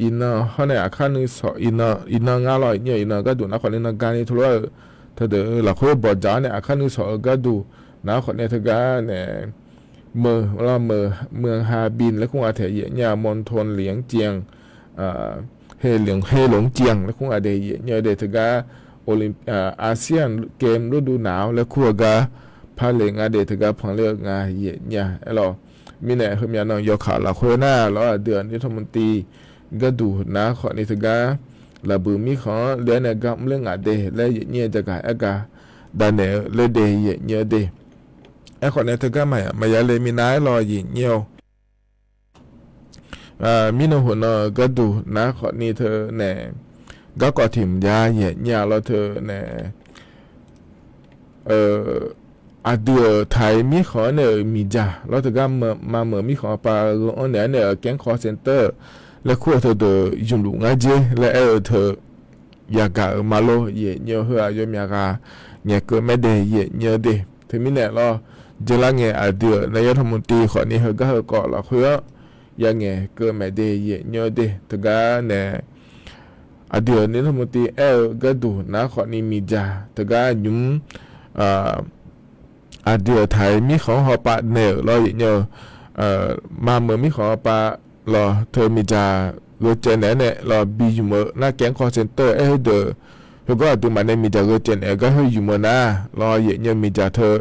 iqnan hawr nae aqkar nuisawq iqnan iqnan ngar lawr yif nyir-eu iqnan gharduq nar khawfni nan gani teulof-aer-euq teudeuq lafkhoer bawqdzaq-awr nae aqkar nuisawq-eu gharduq nar khawfni teugar nae meuq lawr meuq meuq ha bi laer kur nga tae yif nyir-a มณฑลเหลียงเจียง เหลียง เหลียงเจียง laer kur nga de yif nyir-eu de teugar Olymp- Asean Game ฤดูหนาว laer kur-eu gar par le nga de teugar panler-eu nga yaeq nyir-a. Aerlawq, mirnae heumyav nan yawkaq lafkhoer nar lawr, aqdui-euq ni tawmuq tiv gharduq nar khawfni teugar laqbuiq mirkhanq-anr le-aer nae gar mr ler ngaq de laer yaeq nyir-eu jagaq aer ga davnaeq-eu ler de yaeq nyir-eu de. Aerkhawf nae teugar maqya le minav-aer lawr yaeq nyir-eu mirnan huq nan-euq gharduq nar khawfni teu nae garkawv tiq mq jav yaeq nyir-a lawr teu nae aqdui-euq taiq mirkhanq-anr nae-euq miqdzaq lawr teugar mameuq mirkhanq-anr pav gheu-anr naeq-aer nae-euq Gaengkawv Center laer kur-eu teudeuq ymq luf ngar jer laer aer-eu teu yagaq-euq ma lor yaeq nyir-eu. Heu-aq yawmyaq ghaq ngaeqkeuv maer de yaeq nyir-eu de. Teumirnae lawr, jeq lar ngae aqdui-euq nae yaer tawmuq tiv khawfni heugar heukawv lafkhoer-anr ya ngaeqkeuv maeq de yaeq nyir-eu de. Teugar nae aqdui-euq ni tawmuq tiv aer-eu gharduq nar khawfni miqdzaq teugar nymq-mr aqdui-euq taiq mirkhanq-anr hawpav naeq-euq lawr yaeq nyir-eu, mameuq mirkhanq-anr pav lawr teu miqdzaq gheu caev naeq-aer nae lawr bi ymq-eu nar Gaengkawv Center aer khoerdeuq heugawr aqduimaf nae miqdzaq gheu caev naeq-eu gar khoer ymq-eu nar lawr yaeq nyir-eu miqdzaq teu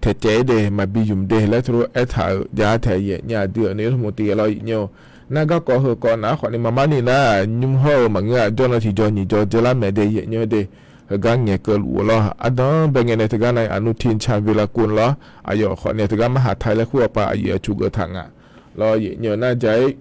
taeqcaev-ir de maqbi ymq de laer teulof aertaq-euq jav taeq yaeq nyir-a. Aqdui-euq ni tawmuq tiv lawr yaeq nyir-eu nar garkawv heukawv nar khawfni maqmar ni nar nymr hawr-eu maqngeur-aq jawrnan tiqjawr nyiq jawr dzeurlar maeq de yaeq nyir-eu de. Heugar ngaeqkeuv luf-eu lawr ardanq-anr bae ngae nae teugar nae anuthincavelaku lawr aqyawf khawfni teugar marhaq tai laer kur-eu pav aqyuif aqtsu geuf taq nga lawr yaeq nyir-eu nar ja-ir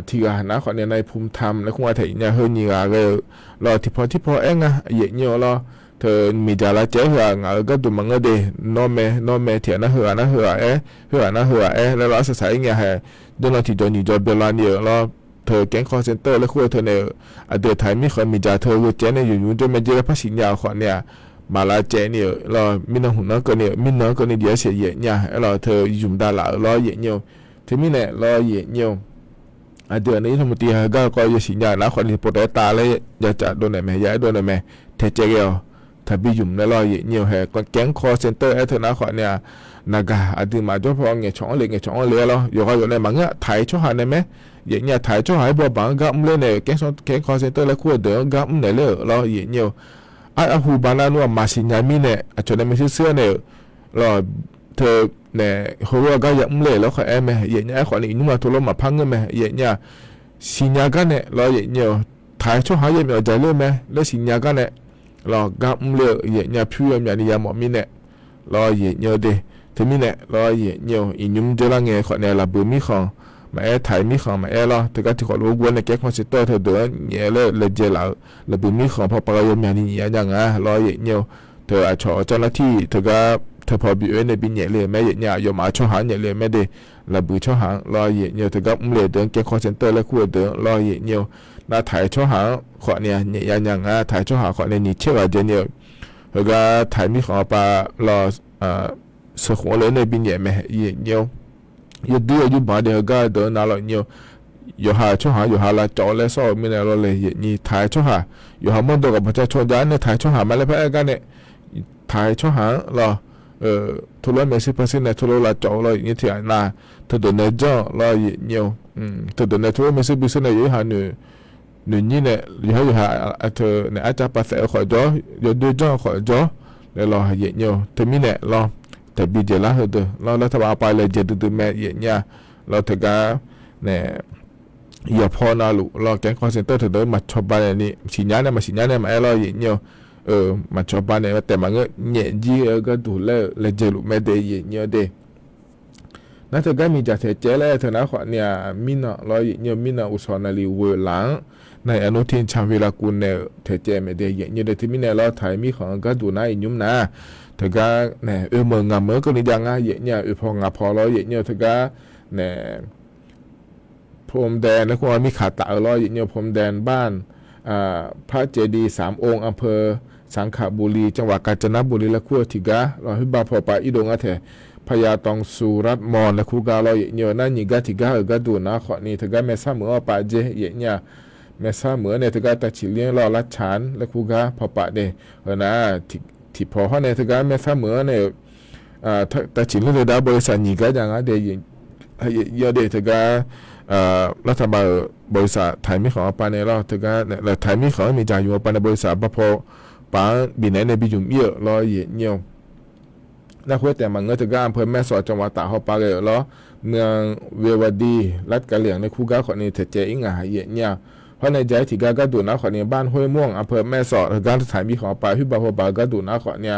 tiq ghaq nar khawfni nar pumtam laer kur nga taeq yaeq nyir-a. Heu nyiq ghaq ghae-euq lawr tiqpaw tiqpaw aer nga yaeq nyir-eu lawr teu miqdzaq lavcaev-aer heu-aq ngaq-euq gharduq maqngeur de. Nawr mae nawr mae tiq ghaq nar heughaq nar heughaq aer, khoerghaq nar heughaq aer laer lawr arsaq saq-ir ngae hae jawrnan tiqjawr nyiq jawr byanlar ni-euq lawr teu Gaengkawv Center laer kur-eu teu nae-euq aqdui-euq taiq mirkhanq miqdzaq teu gheu caev nae yuf nymr jawr mae jer laer par siqnya-euq khawfni-aq maqlavcaev ni-euq lawr mirnan huq nanr keuvni-euq mirnan-anr keuvni jeq-aer saeq yaeq nyir-a. Aerlawq teu ymq davlaf-euq lawr yaeq nyir-eu. Teumirnae lawr yaeq nyir-eu aqdui-euq ni tawmuq tiv heugar-eu kawv yasiq nya-euq nar khawfni pov taef-aer tav laer ya caf dovnaeq mae ya aer dovnaeq mae taeqcaev ghae-awq. Taqbi ymq nae lawr yaeq nyir-eu hae Gaengkawv Center aer teu nar khawfni-aq naqgaq aqduimaf jawrpaw ngaeqcawq-anr le ngaeqcawq-anr le-aer lawr yawqghaq yawf nae maqngeur-a taiq tsawrhaq nae mae yaeq nyir-a. Taiq tsawrhaq-aer bawbaq-anr gar mr ler nae-euq Gaengkawv Center laer kur-eu deuq-anr gar mr naeq ler-euq lawr yaeq nyir-eu. Ar, arhu baq nav nmr-aq maqsiq nya mirnae aqcawq nae maeqseur seur-aer nae-euq lawr teu nae heulof-aer gar ya mr ler lawr khawf aer mae yaeq nyir-a. Aerkhawfni iqnymr-aq tov lawr maqpar ngeur mae yaeq nyir-a. Siqnya gar nae lawr yaeq nyir-eu taiq tsawrhaq-anr yamyawf jaq ler-eu mae laer siqnya gar nae lawr gar mr ler-eu yaeq nyir-a. Pyur yawmyaq ni yamawf mirnae lawr yaeq nyir-eu de. Teumirnae lawr yaeq nyir-eu iqnymr dzeurlar ngae khawfni laqbuiq mirkhanq maqaer taiq mirkhanq maqaer lawr teugar tiqkhawf lof-aer guv-aer nae Gaengkawv Center teudeuq-anr nyaef-aer laer laejae laf-eu laqbuiq mirkhanq pawpav-eu yawmyaq ni nyaef-a nya nga lawr yaeq nyir-eu. Teu aqcawq-eu เจ้าหน้าที่ teugar teupaw bi oe-aer nae bi nyaef le-euq mae yaeq nyir-a. Aqyawfmaf tsawrhaq-anr nyaef le-eu mae de laqbuiq tsawrhaq-anr lawr yaeq nyir-eu teugar mr le-eu deuq-anr Gaengkawv Center laer kur-eu deuq-anr lawr yaeq nyir-eu. Nar taiq tsawrhaq-anr khawfni nyaef ya nya nga taiq tsawrhaq khawfni nyiq tser ghaq dzae ni-eu heugar taiq mirkhanq pav lawr sheuqkhof-anr le-aer nae bi nyaef mae yaeq nyir-eu. Yawdui yawdui banq de heugar-eu deuq-anr nar lawr yaeq nyir-eu. Yawqha tsawrhaq-anr yawqha lavcawv-awr laer sawr-euq mirnae lawr le yaeq nyir taiq tsawrhaq yawqha mawrdo ghaq bawqca caw ja-aer nae taiq tsawrhaq ma laer par aer gar nae taiq tsawrhaq-anr lawr tov lof-aer maeqshi parsir nae tov lof lavcawv-eu lawr yaeq nyir tiq ghaq nar teudeuq nae janr-euq lawr yaeq nyir-eu. Teudeuq nae tov lof maeqshi parsir nae yawqha noeq noeq nyir nae yawqha yawqha teu nae arcav pav saef-eu khawf jawr yawdoer janr-eu khawf jawr laer lawr yaeq nyir-eu. Teumirnae lawr taqbi jeq lar heudeuq lawr lar taqbav pav laejae duidui mae yaeq nyir-a. Lawr teugar nae yawqpaw navluf lawr Gaengkawv Center teudeuq maqcawba naeq ni siqnya nae maqsiqnya nae maqaer lawr yaeq nyir-eu. Maqcawba naeq taef maqngeur nyaef jir-eu gharduq laer-eu laejae luf mae de yaeq nyir-eu de. Nar teugar miqdzaq taeqcaev laer teu nar khawfni-aq mirnan lawr yaeq nyir-eu mirnan uqshawq naqliq ghoeq laf-anr nae aqnur tiq canqvi lavkuv naeq-euq taeqcaev mae de yaeq nyir-eu de. Teumirnae lawr taiq mirkhanq-eu gharduq nar iqnymr nar teugar nae oe meuq ngaq meuq-anr keuvni jav ngar yaeq nyir-a. Oeq paw ngaq paw lawr yaeq nyir-eu teugar nae Phomdaen laer kur-a mirkaq taf-eu lawr yaeq nyir-eu Phomdaen บ้าน พระเจดีย์สามองค์ อำเภอสังขบุรี จังหวัดกาญจนบุรี laer kur-eu tiqgar lawr khoerbav paw pav irdov ngar taeq พญาตองสุรัตน์มอญ laer kur gar lawr yaeq nyir-eu nar nyiq gar tiqgar-euq gharduq nar khawfni teugar maersar meuq-anr pav dzer yaeq nyir-a. Maersar meuq-anr nae teugar tavciqlir-anr lawr lavcaq-anr laer kur gar paw pav de. Heu nar tiqpaw hawr nae teugar maersar meuq-anr nae-euq tavciqlir le dar บริษัท nyiq gar jav ngar de yaeq nyir-eu de teugar lar taqbav-euq บริษัท taiq mirkhanq-anr pav nae lawr teugar taiq mirkhanq-anr miqdzaq ymq-eu pav nae บริษัท bav paw pav-anr bifnaeq-aer nae bi ymq ir-euq lawr yaeq nyir-eu. Nar khoer taef maqngeur teugar อำเภอแม่สอด จังหวัดตาก hawpav ghae-euq lawr, เมืองเวียวาดี รัฐกะเหรี่ยง nae kur gar khawfni taeqcaev ir nga yaeqnyir-a. Hawr nae ja-aer tiqgar gardeuq nar khawfni บ้านห้วยม่วง อำเภอแม่สอด heugar taqtaq mirkhanq hawpav khoer ba hawpav-eu gardeuq nar khawfni-a,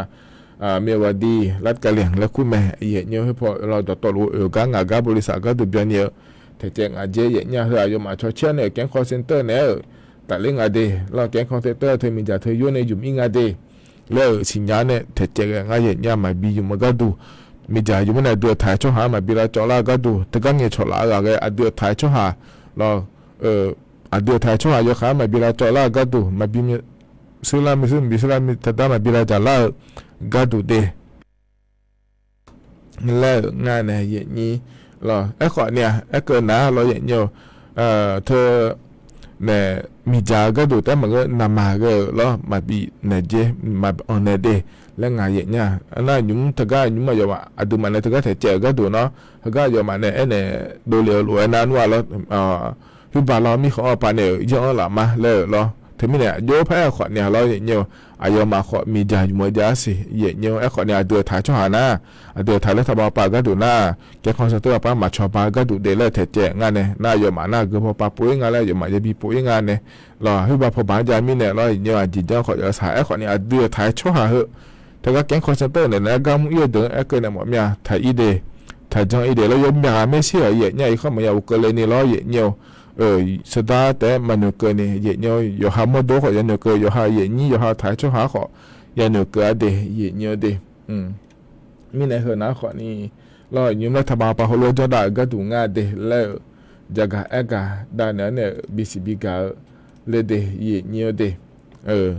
เวียวาดี รัฐกะเหรี่ยง laer kur mae yaeqnyir khoer paw lawr dawqtawvluf oeq gar ngaq gar บริษัท gardeuq byanni-eu taeqcaev ngaq dzer yaeqnyir-a. Heu aqyawfmaf cawcaer nae-euq แก๊ง call center naeq-aer-euq tafler nga de lawr, แก๊ง call center teu miqdzaq teu yur nae ymq ir nga de laer-euq siqnya nae taeqcaev ghae ngar yaeqnyir-a. Maqbi ymq-eu gharduq, miqdzaq ymq-aer nae aqdui-euq taq-aer tsawrhaq-anr maqbi lavcawv lar-eu gharduq, teugar ngaeqcawq laf-eu ghaq ghae aqdui-euq taq-aer tsawrhaq lawr, aqdui-euq taq-aer tsawrhaq yawkhav-anr maqbi lavcawv lar-eu gharduq, maqbi mr, suirlar mr, suirlar mr, taqdar maqbi lavdzaq lar-eu gharduq de laer-euq ngar nae yaeqnyir lawr. Aerkhawf ni-a, aerkeuv nar lawr yaeqnyir-eu, teu nae miqdzaq-eu gharduq taef-aer maqngeur, naqmaq ghae-euq lawr maqbi naeq dzer, maqanq naeq de laer ngaq yaeqnyir-a. Nar nymq-mr teugar nymq-mr aqyawfmaf aqduimaf nae teugar taeqcaev-euq gharduq nawr, heugar aqyawfmaf nae aernaeq dovle-eu lof-aer nar nmr-a lawr, heubar lawr mirkhanq-anr paq naeq-euq yanr-anr laf mar laer-euq lawr. Teumirnae aqjox par-aer-eu khawfni-a lawr yaeqnyir-eu, aqyawfmaf khawf miqdzaq ymq-eu jav-a siq yaeqnyir-eu. Aerkhawf ni aqdui-euq taq-aer tsawrhaq nar, aqdui-euq taq laer taqba pa-eu gharduq nar, แก๊ง call center aqpar maqcawq ba-eu gharduq de laer taeqcaev ngar nae, nar aqyawfmaf nar aqgeu paw pav pov-ir nga laer aqyawfmaf yabi pov-ir nga nae lawr, khoer ba paw baq-anr jav mirnae lawr yaeqnyir-eu, aqjeq janr khawf yawsaq. Aerkhawf ni aqdui-euq taq-aer tsawrhaq heu teugar แก๊ง call center naeq nae gar mr ir-eu deuq-anr aerkeuv nae mawf mir-a, taq ir de, taq janr ir de lawr, yawmyaq ghaq maersher-euq yaeqnyir-a. Irkhawr maqya ghofkeuv le ni lawr yaeqnyir-eu, sardar taef-aer maqnoeq keuv ni yaeqnyir-eu, yawqha mawrdo khawf yanoeq keuv, yawqha yaeqnyir yawqha taq-aer tsawrhaq-anr khawf yanoeq keuv-a de yaeqnyir-eu de. Mirnae heu nar khawfni lawr nymq-mr laer taqba pa heulof-aer janr dav-euq gharduq ngar de laer-euq, jaqgaq aergaq davnaeq-anr nae-euq bisiq bigaq-eu le de yaeqnyir-eu de. Heu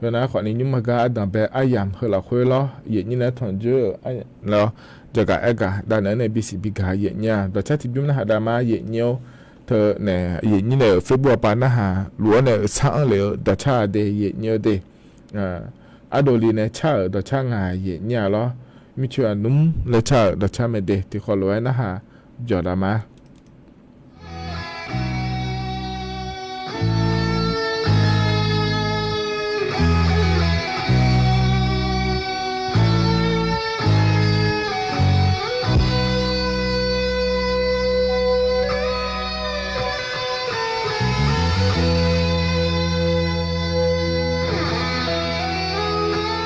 nar khawfni nymr-mr heugar ardanq bae aryamq heu lafkhoer lawr yaeqnyir nae tanqjoer-eu lawr, jaqgaq aergaq davnaeq-anr nae bisiq bigaq yaeqnyir-a. Dawqcar tiqbymr narhaq dav ma yaeqnyir-awr, teu nae yaeqnyir nae-euq Facebook aqpav narhaq luf-awr nae-euq sar-anr lef-eu dawqcar-a de yaeqnyir-eu de. Ardovli nae car-euq dawqcar ngaq yaeqnyir-a lawr. Mircoeq aqnmr laer car-euq dawqcar mae de tiqkhawf lof-aer narhaq byawq dav ma.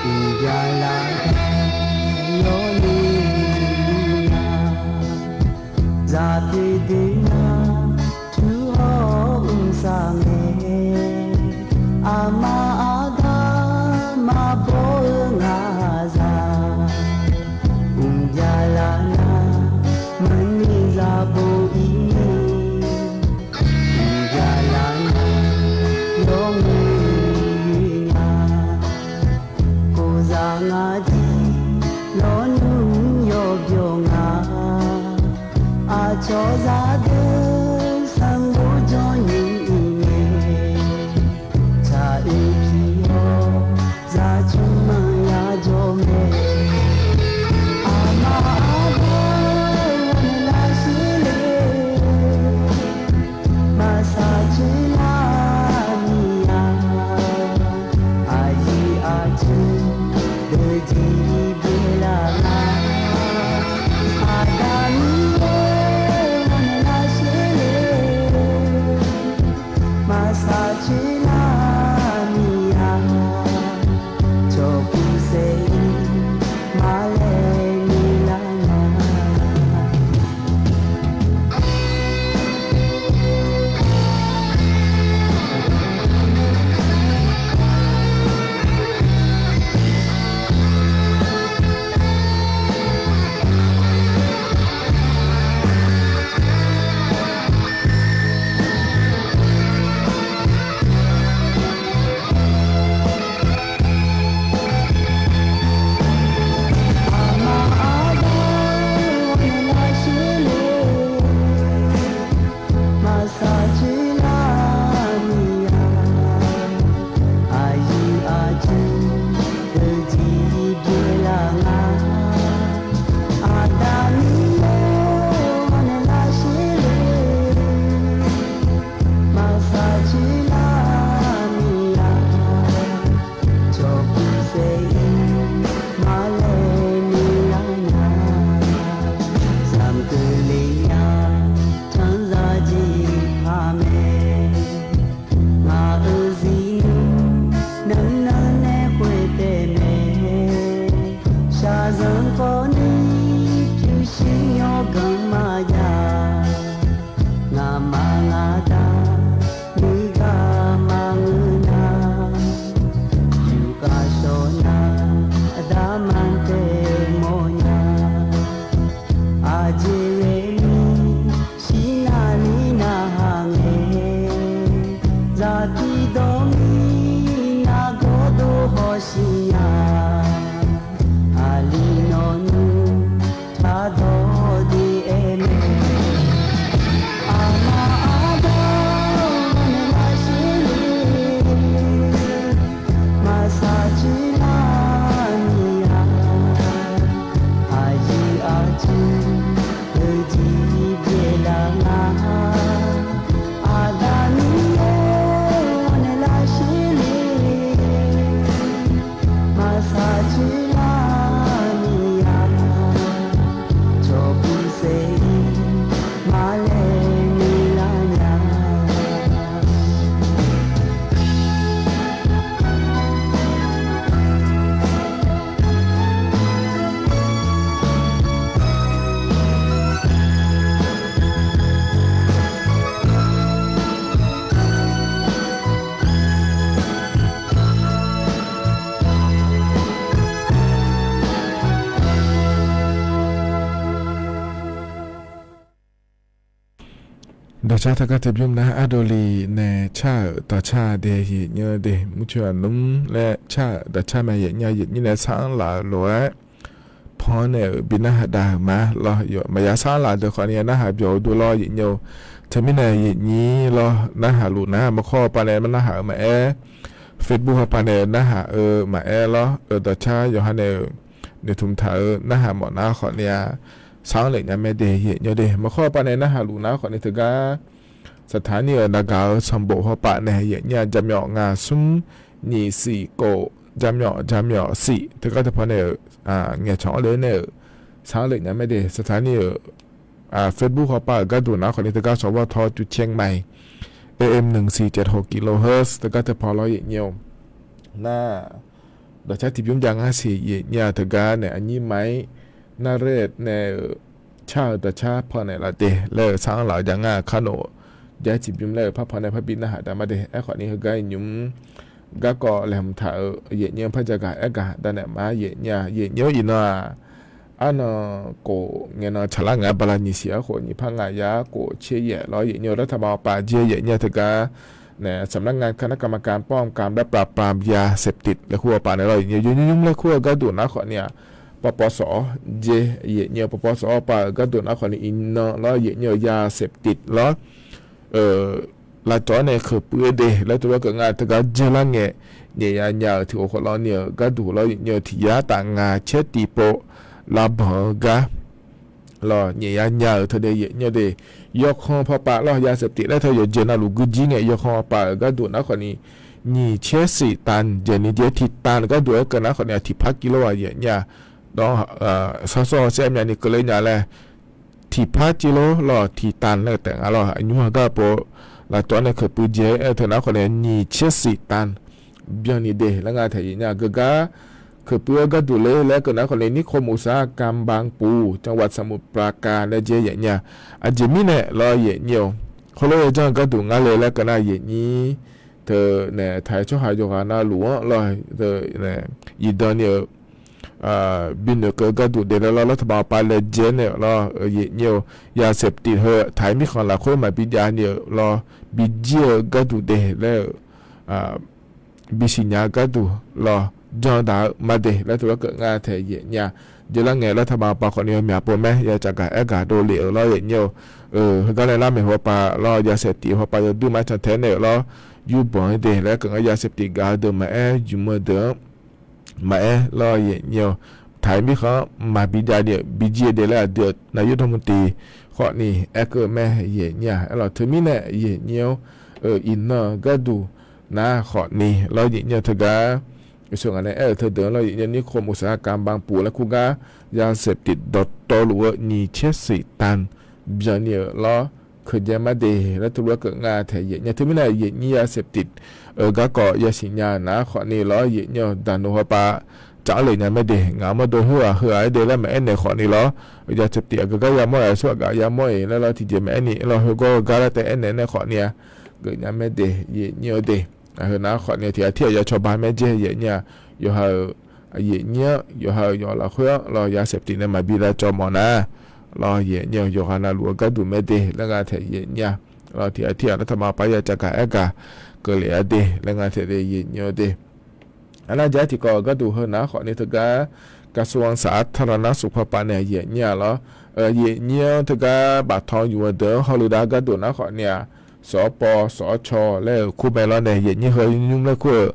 Uqyaq laf-aer yawni nya, zaqdui dui nar, yur hawr mqsaq ngae, aqma aqda maqbaw-eu ngaq zaq. Uqyaq laf nar, maqni zaqbo ir ni, uqyaq laf nar, yawmuiq nya. Khof zaq ngaq jir, lawnmr yawbyawq nga. Aqcawq zaqdeuq Aqzanq khawf ni pyurshuir yawganq maqjav. Ngaqma ngaqda nuigar maqngeur nar, yufkhav shawq nar aqda mantae mawrnya. Aqjeq ghae ni shirnav ni narhaq ngae, zaqtiq dawq ni nargawr dov hawshiq nya. Aqli nawq nmr tardawq de aer mae. Aqma aqda-or, nae lar sher le. Maqsaq coer lar ni-a. Aqyuif aqtsu heujeq byaeq laf nga. Aqda Miqyaer-or, nae lar sher le. Maqsaq coer lar ni-a. Cawq puq saef-ir maqlaer ni lar nya. Dawqcar teugar teu bymr nar, ardov li nae car-euq dawqcar dae yaeq nymr de, murcoeq aqnmr laer car-euq dawqcar mae. Yaeq nymr-a, yaeq nymr nae sar-anr laf-eu lof-aer, pan-anr nae-euq bi narhaq dav-euq ma lawr. Maqya sar-anr laf deuq khawf ni narhaq byawq-eu dov lawr yaeq nymr-eu. Teumirnae yaeq nymr lawr narhaq luf nar, maqkhawr hawpav nae narhaq-eu maqaer, Facebook hawpav nae narhaq-eu maqaer lawr. Dawqcar yawqha nae-euq noeqtmq taq-eu narhaq mawf nar khawf ni-a, sar-anr lef nya mae de yaeq nymr de. Maqkhawr hawpav nae narhaq luf nar khawf ni teugar สถานี-euq naqgaq-eu sanqbof hawpav nae yaeq nymr-a, jaqmyawf ngaq smr nyiq siq kof jaqmyawf jaqmyawf siq teugar teupaw nae-euq ngaeqcawq-anr le nae-euq sar-anr lef nya mae de. สถานี-euq Facebook hawpav-euq gharduq nar khawf ni teugar สวท จุดเชียงใหม่ A M หนึ่งสี่เจ็ดหก กิโลเฮิรตซ์ teugar teupaw lawr yaeq nymr-eu. Nar, dawqcar tiqbymr jav ngar siq yaeq nymr-a, teugar nae aqnyir ma-ir narrative nae-euq car-eu dawqcar pan naeqlaf de laer-euq sar-anr laf-eu jav ngar-a, ขนม jav-aer tiqbymr laer-euq parpan nae parbi narhaq dav ma de. Aerkhawf ni heugar nymr garkawv laeqhmq taq-euq yaeq nymr par jagaq aergaq dav naeq ma yaeq nymr-a. Yaeq nymr-eu iqnan-aq, arnan kof ngaenan tsaqlar ngae bala nyiq siq arkhof nyiq par ngaq yar kof tser yaef lawr yaeq nymr-eu. รัฐบาล hawpav jeq yaeq nymr-a, teugar nae สำนักงานคณะกรรมการป้องกันและปราบปรามยาเสพติด laer kur hawpav nae lawr yaeq nymr-eu. Yaeq nymr nymr laer kur-eu gharduq nar khawf ni-aq, pawpaw sawf-awr jeq yaeq nymr-eu, pawpaw sawf-awr hawpav-euq gharduq nar khawf ni iqnan lawr yaeq nymr-eu, ยาเสพติด lawr lavcawv-awr nae keuq puiv-eu de laer teulof-aer keuv nga. Teugar jeq lar ngae nyaef ya nya-euq tiq khof khof lawr ni-euq gharduq lawr yaeq nymr-eu. Tiq yar taf ngaq caer tiq pov lavbanq-eu gar lawr nyaef ya nya-euq teu de yaeq nymr-eu de. Yawkhan pawpav lawr ยาเสพติด laer teu yawqjeq navluf guijir ngae yawkhan pawpav-euq gharduq nar khawf ni nyiq caer siq ตัน jeq ni jeq tiq ตัน gharduq-aer keuv nar khawf ni-aq tiqpar กิโล aqyuif nya dawr-anr sarsawr hawshaer myavni keuvle nya laer tiqpar กิโล lawr tiq ตัน laer taef nga lawr. Aqnymr heugar pov lavcawv-awr nae keuq puiv jeq-aer teu nar khawf ni nyiq caer siq ตัน byanni de laer nga taef yaeq nya. Geugar keuq puiv-eu gharduq le laer keuv nar khawf ni นิคมอุตสาหกรรมบางปู จังหวัดสมุทรปราการ laer jeq yaeq nya. Aqjeq mirnae lawr yaeq nymr-eu, heulof-aer janr-eu gharduq ngar le laer keuv nar yaeq nymr teu nae taq-aer tsawrhaq yawqghaq navluf-anr lawr iqdan ni-euq bi noeqkeuv gharduq de laer lawr, รัฐบาล hawpav laejae nae-euq lawr yaeq nymr-eu. ยาเสพติด heu taq-aer mirkhanq lafkhoer maqbi jav ni-euq lawr, bi jir-eu gharduq de laer-euq bi siqnya-eu gharduq lawr, jan daq-eu ma de laer teulof-aer keuv nga taef yaeq nya. Jeq lar ngae รัฐบาล hawpav khawf ni-eu myaq pov mae ya caqgaq aergaq dovlef-euq lawr yaeq nymr-eu. Heugar nae lar maeqhu hawpav lawr ยาเสพติด hawpav yawduir ma can tae nae-euq lawr, yurbanq-aer de laer keuv nga. ยาเสพติด gaq-eu deuq maqaer, jmq-eu deuq-anr maqaer lawr yaeq nymr-eu. Taq-aer mirkhanq-anr maqbi jav ni-euq bi jir-eu de laer aqdui-euq navyoer dawrmuiq tiq khawf ni aerkeuv mae yaeq nymr-a. Aerlawq teumirnae yaeq nymr-anr iqnan-eu gharduq nar khawf ni lawr yaeq nymr-eu teugar iqshoq ngaq nae aer-euq teudeuq-anr lawr yaeq nymr-eu นิคมอุตสาหกรรมบางปู laer kur gar ยาเสพติด dawqtawvluf-eu nyiq caer siq ตัน byanni-euq lawr, keuqdzae ma de laer teulof-aer keuv nga taef yaeq nya. Teumirnae yaeq nymr ยาเสพติด eu garkawv yasiq nya-euq nar khawf ni lawr yaeq nymr-eu. Daqnoeq hawpav tsaq-anr lef nya mae de. Ngaq-anr mawrdo khoer-aq heu-aq aer de laer maqaer naeq khawfni lawr. Yawtsaq tiq aqgeu gar yamawr-aq aqsur aqgaf yamawr-iq laer lawr, tiqjeq maqaer ni lawr, heugawr-eu gar lar taef aer naeq nae khawfni-a, geuf nya mae de, yaeq nyir-eu de. Heu nar khawfni tiq ghaq tir-aq ya cawba mae jae, yaeq nyir-aq, yawqha-euq yaeq nyir-anr, yawqha-euq yawf lafkhoer-anr lawr, ya saef tiq nae maqbi lavcawv mawf nar lawr, yaeq nyir-eu yawqghaq navluf-eu gharduq mae de laer nga taeq yaeq nyir-a. Lawr, tiq ghaq tir-aq nar taqma paq ya caqgaq aergaq keuvlef-a de laer nga taeq de, yaeq nyir-eu de. Arnar ja-aer tiqkawv-euq gharduq heu nar khawfni teugar กระทรวงสาธารณสุข paqpaf nae yaeq nyir-a lawr. Yaeq nyir-anr teugar baftan yuf-eu deuq-anr hawluiv dav gharduq nar khawfni-aq, สปสช laer-euq kur mae lawr nae yaeq nyir heu nymr laer kur-euq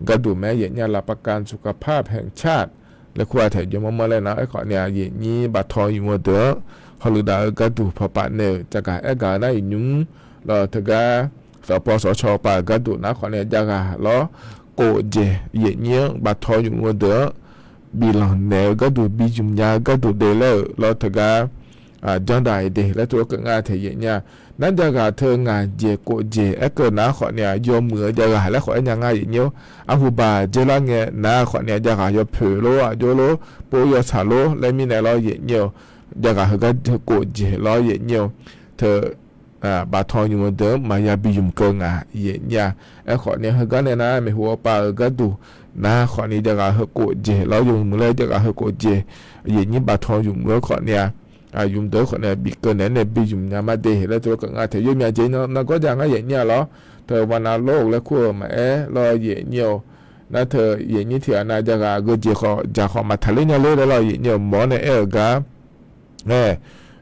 gharduq mae, yaeq nyir-a หลักประกันสุขภาพแห่งชาติ laer kur-a taeq jawr manr manr laer nar aerkhawfni-aq, yaeq nyir baftan yuf-eu deuq-anr hawluiv dav-eu gharduq paqpaf nae-euq caqgaq aergaq-eu nar iqnymr lawr teugar สปสช paq-euq gharduq nar khawfni jav ghaq lawr, kof jeq yaeq nyir-anr baftan yuf-eu deuq-anr biflanq naeq-eu gharduq bi ymq nya-eu gharduq de laer-euq lawr teugar janrdaq-iq de laer tov-aer keuv ngar taeq yaeq nyir-a. Nar jav ghaq teu ngaq jeq kof jeq aerkeuv nar khawfni-aq, yawmuiq-eu jav ghaq laer khawf aer nya ngar yaeq nyir-awr, arhuba dzaerlar ngae nar khawfni-aq jav ghaq yawpoeq lor, aqjox lor, pov yawtsaq lor laer mirnae lawr yaeq nyir-eu. Jav ghaq heugar kof jeq lawr yaeq nyir-eu. Teu baftan ymq-eu deuq-anr maqya bi ymq keuv ngaq yaeq nyir-a. Aerkhawfni heugar nae nar maeqhu awpav-euq gharduq nar khawfni jav ghaq heu kof jeq lawr, yawmuiq laer jav ghaq heu kof jeq yaeq nyir baftan ymq-eu khawfni-aq, ymq deuq-anr khawfni bif keuv naeq-aer nae bi ymq nya ma de laer tov-aer keuv ngar taeq, yawmyaq jeq navgawr jav ngar yaeq nyir-a lawr. Teu baqnav lor-euq laer kur-euq maqaer lawr yaeq nyir-eu. Nar teu yaeq nyir tiq ghaq nav jav ghaq aqgeu jeq khawf dzaq khawf maqtaqler nya ler laer lawr yaeq nyir-eu, mawr-awr nae aer-euq gar ae,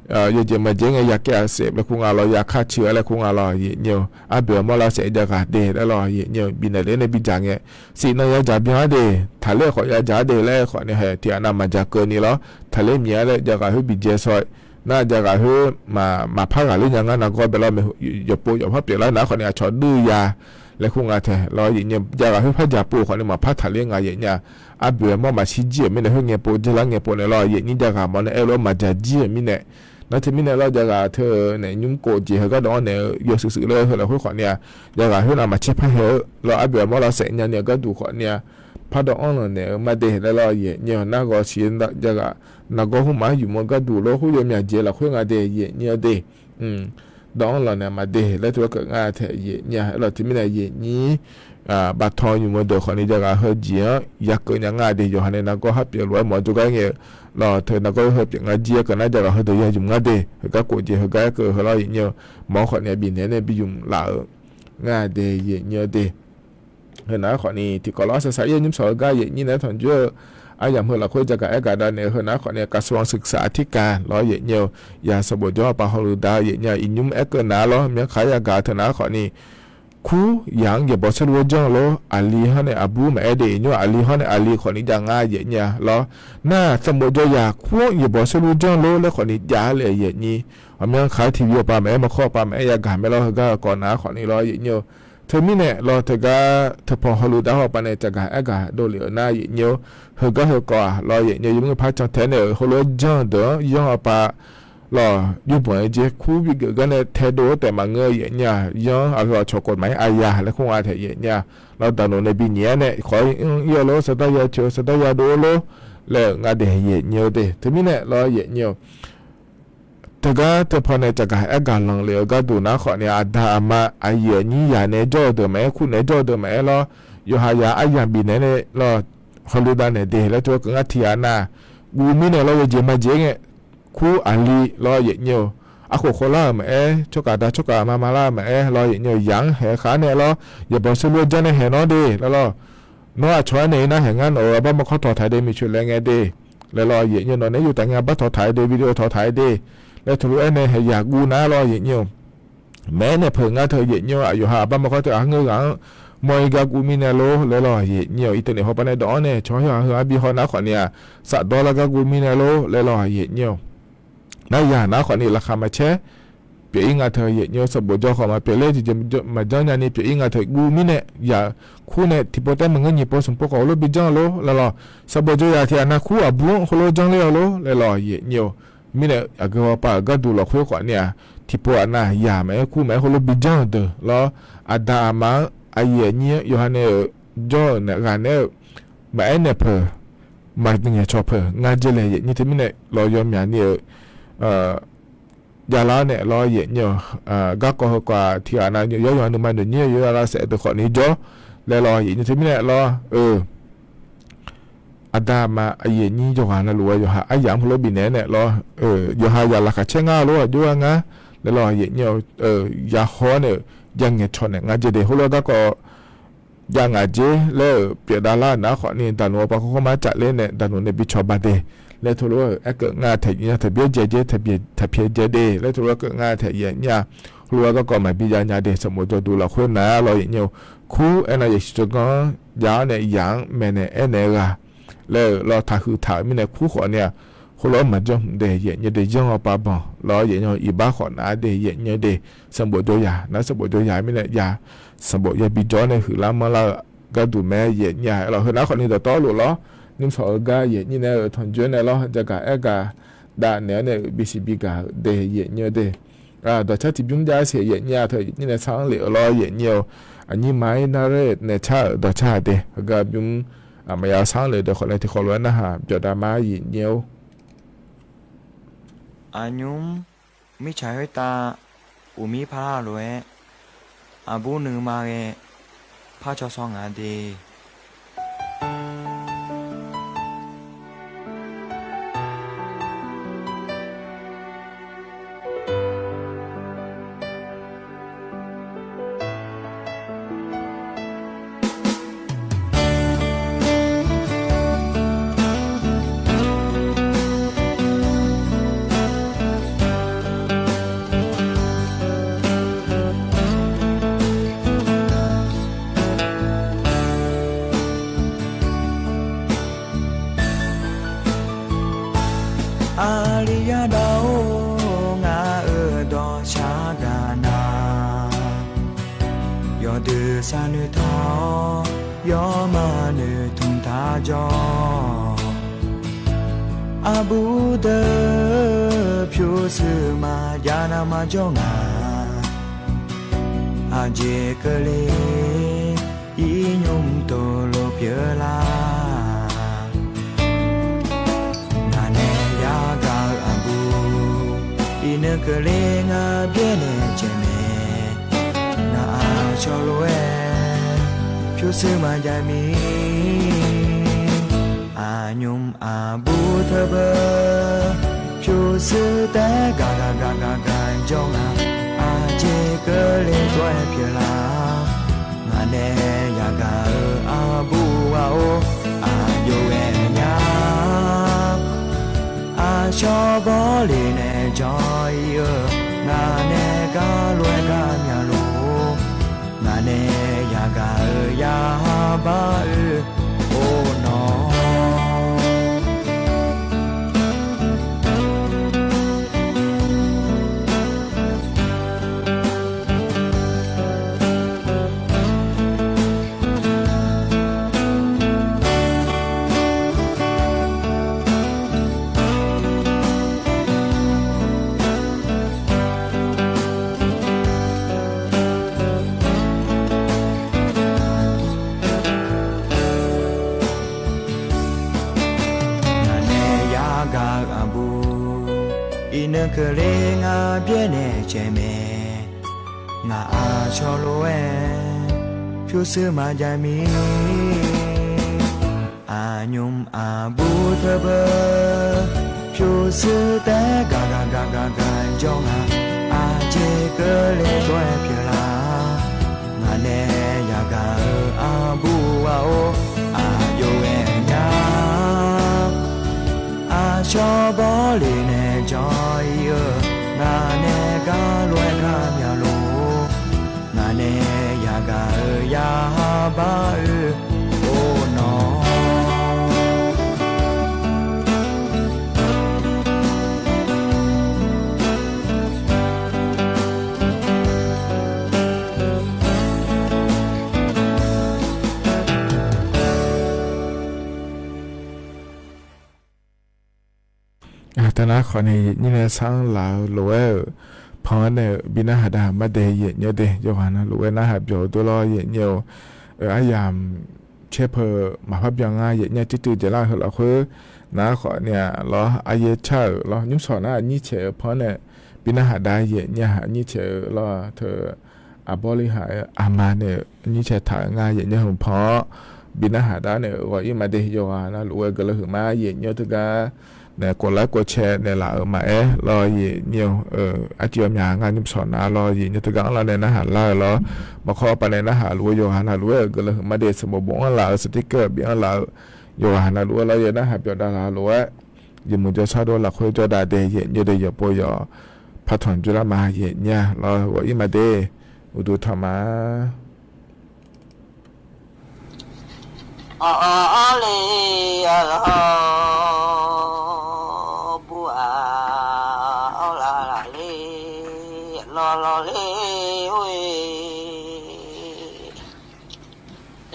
yawjeq maqjeq ngae ya kaev-a saef laer kur nga lawr, ya kar ciq-a laer kur nga lawr yaeq nyir-eu. Arboeq armawr lavsaef jav ghaq de laer lawr yaeq nyir-eu, bifnaeq ler nae bidzaq ngae, siqnan ya dzaq byan-ar de, taqler khawf ya dzaq-ar de laer khawfni hae tiq ghaq nav maqdzaq keuvni lawr, taqler miq-a laer jav ghaq khoer bidzae saw nar jav ghaq khoer maqpar ghaqler nya ngar nargawr bae lawr, yawqpov yawqpar pyeuflar nar khawfni aqcawq duiv ya laer kur nga taeq lawr yaeq nyir-eu. Jav ghaq khoer par dzaq pov khawfni maqpar taqler nga yaeq nyir-a. Arboeq armawr maqshir jir-euq mirnae khoer ngae pov dzaerlar ngae pov naeq lawr yaeq nyir jav ghaq mawr nae aer lof-aer maqdzaq jir-euq mirnae. Nar teumirnae lawr jav ghaq teu naeq nymr kof jeq heugar dawv-anr naeq-eu yawshuif shuif laer heu lafkhoer khawfni-aq, jav ghaq khoer nav maqcaer par hae-eu lawr, arboeq armawr lavsaef nyani-eu gharduq khawfni-aq, par dawv-anr lanq naeq-eu ma de laer lawr yaeq nyir-eu. Narghawv siq jav ghaq nargawr khoermaf-anr ymq-eu gharduq lor, khoer yawmyaq jeq lafkhoer nga de yaeq nyir-eu de. Dawv-anr lanq naeq ma de laer tov-aer keuv ngar taeq yaeq nyir-a. Aerlawq teumirnae yaeq nyir baftan ymq-eu deuq khawfni jav ghaq heu jeq-anr ya keuv nya ngar de, yawqha nae nargawr har pyeuf lof-aer mawf-eu jawrgar ngae-eu lawr, teu nargawr heu pyeuf ngar jir-aer keuv nar jav ghaq heudeuq ya ymq ngar de, heugar kof jeq heugar aer keuv heu lawr yaeq nyir-eu. Mawr khawfni bifnaeq nae bi ymq laf-euq ngar de yaeq nyir-eu de. Heu nav-aer khawfni tiqkawv lawr saqsaq ir-eu nymr sawq-eu gar yaeq nyir naeq-aer tanqjox-eu aryamq heu lafkhoer jav gaq aer gaq dav naeq-eu heu nav-aer khawfni กระทรวงศึกษาธิการ lawr yaeq nyir-eu. Yaq sanqbof jawr-eu paq hawluf dav yaeq nyir-a, iqnymr aer keuv nav-ar lawr myanrkaq-aer yagaq teu nav-aer khawfni kur yaq-anr yaeqbawq saerlu-aer janr-eu lor, aqli hawr nae aqbur maqaer de, iqnymr aqli hawr nae aqli khawfni jav ngar yaeq nyir-a lawr. Nar sanqbof jawr yaq kur-anr yaeqbawq saerlu janr lor laer khawfni jav-ar laef yaeq nyir. Ghawqmyanrkaq-aer tiqbi-eu paq maqaer, maqkawr-eu paq maqaer yagaq mae lawr, heugar-eu kawv nav-ar khawfni lawr yaeq nyir-eu. Teumirnae lawr teugar teupaw hawluf dav haw paq nae caqgaq aergaq dovlef-eu nar yaeq nyir-or. Heugar heukawv-aq lawr yaeq nyir-eu, yawmuiq par cantae nae-euq heulof-aer janr-eu deuq-anr yanr-eu paq lawr, yawbanq-aer jer kur bigeuf gar nae taedov-aer taef maqngeur-eu yaeq nyir-aq, yanr aqgeu aqcawq kawv maqaer aqya laer kur nga taeq yaeq nyir-a. Lawr daqnoeq nae bi nyiq-aer nae khawf-ir anr ir-eu lor, sardar ya coeq-eu sardar ya dov-eu lor laer-euq nga de yaeq nyir-eu de. Teumirnae lawr yaeq nyir-eu teugar teupaw nae caqgaq aergaq lanqlef-eu gharduq nar khawfni aqda aqma aqyuif aqnyir yaq naeq-aer jawr-eu deuq maqaer, kur naeq-aer jawr-eu deuq maqaer lawr, yawqha yaq aryamq bifnaeq nae lawr, hawluf dav naeq de laer tov-aer keuv ngar tiq ghaq nav guv mirnae lawr, yawjeq majeq-aer ngae kur aqli lawr yaeq nyir-eu. Arkhof khov lar-euq maqaer, tsawrkaf da tsawrkaf mama lar-eu maqaer lawr yaeq nyir-eu, yaq-anr haeq khav-ar nae lawr, yaeqbawq saerlu-aer janr nae haeq nawr de laer lawr. Nawr aqcawq-aer naeq-ir nar haeq ngar nawq-euq arbar maqkawr tawq taq-aer de, miqcoeq laer ngae de laer lawr yaeq nyir-eu, nawq naeq-aer yuf taf ngae arbar tawq taq-aer de, video tawq taq-aer de laer teulof-aer nae haeq yaq guv nar lawr yaeq nyir-eu. Maqaer nae peuq ngar teu yaeq nyir-eu, aqyawf ha arbar maqkawr teu aqhar ngeur ghaq-anr mawr-ir gar guv mirnae lor laer lawr yaeq nyir-eu. Iqteunaeq hawpaq nae dawq-anr nae cawq-ar yawqha heu-anr bi haw nar khawfni-aq, safdawr lar gar guv mirnae lor laer lawr yaeq nyir-eu. Nar yaq nar khawfni laqkhaq maqcaer pyeuf-ir nga teu yaeq nyir-eu, sanqbof jawr khawf maqpyeuf ler, tiqjeq maqjanr nyani pyeuf-ir nga teu guv mirnae yaq kur nae tiqpov taef maqngeur nyiq pov smq pov khawf heulof bi janr-eu lor laer lawr. Sanqbof jawr yaq tiq ghaq nav kur aqbur-anr heulof janr ler-eu lor laer lawr yaeq nyir-eu. Mirnae aqgeu hawpaq-euq gharduq lafkhoer khawfni-aq, tiqpov aqnav yaq maqaer kur maqaer heulof bi janr-eu deuq lawr, aqda aqma-anr aqyuif aqnyir-anr yawqha nae-euq jawr-euq ghaq naeq-aer-eu maqaer naeq peuq maqngaeq cawq peuq ngar dzer laer yaeq nyir teumirnae lawr yawmyaq ni-euq javlar nae lawr yaeq nyir-awq. Garkawv heukawv-aq tiqghaq nav yawr yawq-anr nuima noeq nyir-eu yawr lavsaef deuq khawf ni jawr laer lawr yaeq nyir teumirnae lawr-eu aqda aqma aqyuif aqnyir yawqghaq navluf-aer yawqha aryamq heulof bifnaeq-aer nae lawr, yawqha yaqlaf khaqcaer ngar lof-aer jawrgar ngar laer lawr yaeq nyir-awq. Yaqhaw-awr nae-euq jangaeq cawq naeq ngar dzer de heulof-aer garkawv jav ngaq dzer laer-euq pyeufdav lar-euq nar khawf ni daqnuq-awr pav khawr khawr mar caf ler nae daqnuq nae bi cawba de laer teulof-aer aerkeuv ngar taeq nya taeq byaer dzae dzer taeq pyaeq dzae de laer teulof-aer aerkeuv ngar taeq yaeq nyir-a. Heulof-aer garkawv maqbi jav nya de sanqbof jawrduq lafkhoer nar lawr yaeq nyir-eu kur aernav yaqsiq tsawrganr jav-awr nae yaq-anr maeqnaeq aernaeq-eu ghaq laer-euq lawr taqhuiq taq-euq mirnae kur khawf ni-aq, heulof-aer maqjanr hmq de yaeq nyir de yanr-awr pav banq lawr yaeq nyir-eu iqbax khawf nav-a de yaeq nyir de sanqbof jawr yaq nar sanqbof jawr yaq mirnae ya sanqbof yabi jawr nae huiqlar manrlar-eu gharduq mae yaeq nyir-a. Aerlawq heu nar khawf ni dawqtawvluf lawr nymrsawq-eu gar yaeq nyir nae-euq tanqjoer nae lawr jagaq aergaq davnaeq-awr nae-euq bisiq bigaq-euq de yaeq nyir-eu de dawqcar tiqbymr jav-aer siq yaeq nyir-a. Teu yaeq nyir nae sanr lef-eu lawr yaeq nyir-eu aqnyir ma-ir nar ler naeq car-euq dawqcar-aq de heugar bymr maqya sanr lef-eu deuq khawf nae tiqkhawf lof-aer narhaq byawqdav ma yaeq nyir-or. Aqnymr mirtsaq khoertav uqmir parlar lof-aer aqbur nuima ghae par caw saw nga de. Aqliyar dav-or, ngaq-euq dawqshaq gaq nar, yawdui sharnoeq taq-awr, yawmaf noeqtmq taq jawr. Aqbur deuq pyurshuir maqjav nar maqjawr nga. Aqjeq keuvle ir nymr tov lof pyeuf lar. Ngaq nae yagaq-eu aqbur, iqnan keuvle ngar byaernaeq caeq mae. Ngaq aqcawq lof-aer pyurshuir maqjav mir. Aqnymr aqbur teubeu pyurshuir taef-aer gaqgaq gaqgaq gaq jawr nga. Aqjeq keuvle tov-aer pyeuf lar. Ngaq nae yagaq-eu aqbur ghaq-or, aqjox ghae nya. Aqshawr bawr le nae jawr-ir-eu, ngaq nae gar lof-aer gar myaq lor. Ngaq nae yagaq-eu yar bar-eu or nawr. Ngaq nae yagaq-eu aqbur, iqnan keuvle ngar byaernaeq caeq mae. Ngaq aqcawq lof-aer pyurshuir maqjav mir. Aqnymr aqbur teubeu pyurshuir taef-aer gaqgaq gaqgaq gaq jawr nga. Aqjeq keuvle tov-aer pyeuf lar. Ngaq nae yagaq-eu aqbur ghaq-or, aqjox ghae nya. Aqshawr bawr le nae jawr-ir-eu, ngaq nae gar lof-aer gar myaq lor. Ngaq nae yagaq-eu yar bar-eu or nawr. Teunar khawf ni yaeq nyir nae sanr laf-eu lof-aer-euq pan-anr nae-euq bi narhaq dav ma de yaeq nyir de yawqghaq na lof-aer narhaq byawq-eu dov lawr yaeq nyir-eu aryamq caerpeu maqpar byan ngar yaef nyar tirtuiv jeq lar-eu heu lafkhoer nar khawf ni-aq lawr, aryaer car-euq lawr, nymrsawq nar aqnyir caeq-eu panr nae bi narhaq dar yaef nyar aqnyir caeq-eu lawr teu aqbawr li haq-eu aqma nae aqnyir caeq taq-eu ngar yaef nyar heu pan-awr bi narhaq dar nae ghawq-ir ma de. Yawqghaq navluf-aer guiqlanq huiqma yaef nyar teugar nae kov lar kov cae naeqlaf-euq maqaer lawr yaef nyar-eu arcuiv yawmya ngar nymrsawq nar lawr yaef nyar teugar anrlar nae narhaq lar-eu lawr, maqkawr paq nae narhaq luf-eu yawqghaq navluf-aer-euq guiqlanq huiqma de. Sanqbof bofanr laf-eu sticker bi anrlaf-eu yawqghaq navluf-aer lawr yaef narhaq byawq davlaq lof-aer yawmuiq jawrshar dov lafkhoer jawrdav de yaef nyar de. Yawqpov yawq partanq dzoerlar ma yaef nyar lawr ghawq-ir ma de. Uqduq tanq ma. Awq, awq, awq le, arlawr bur-aq, awr laf laf le, lawq lawq le, or-e.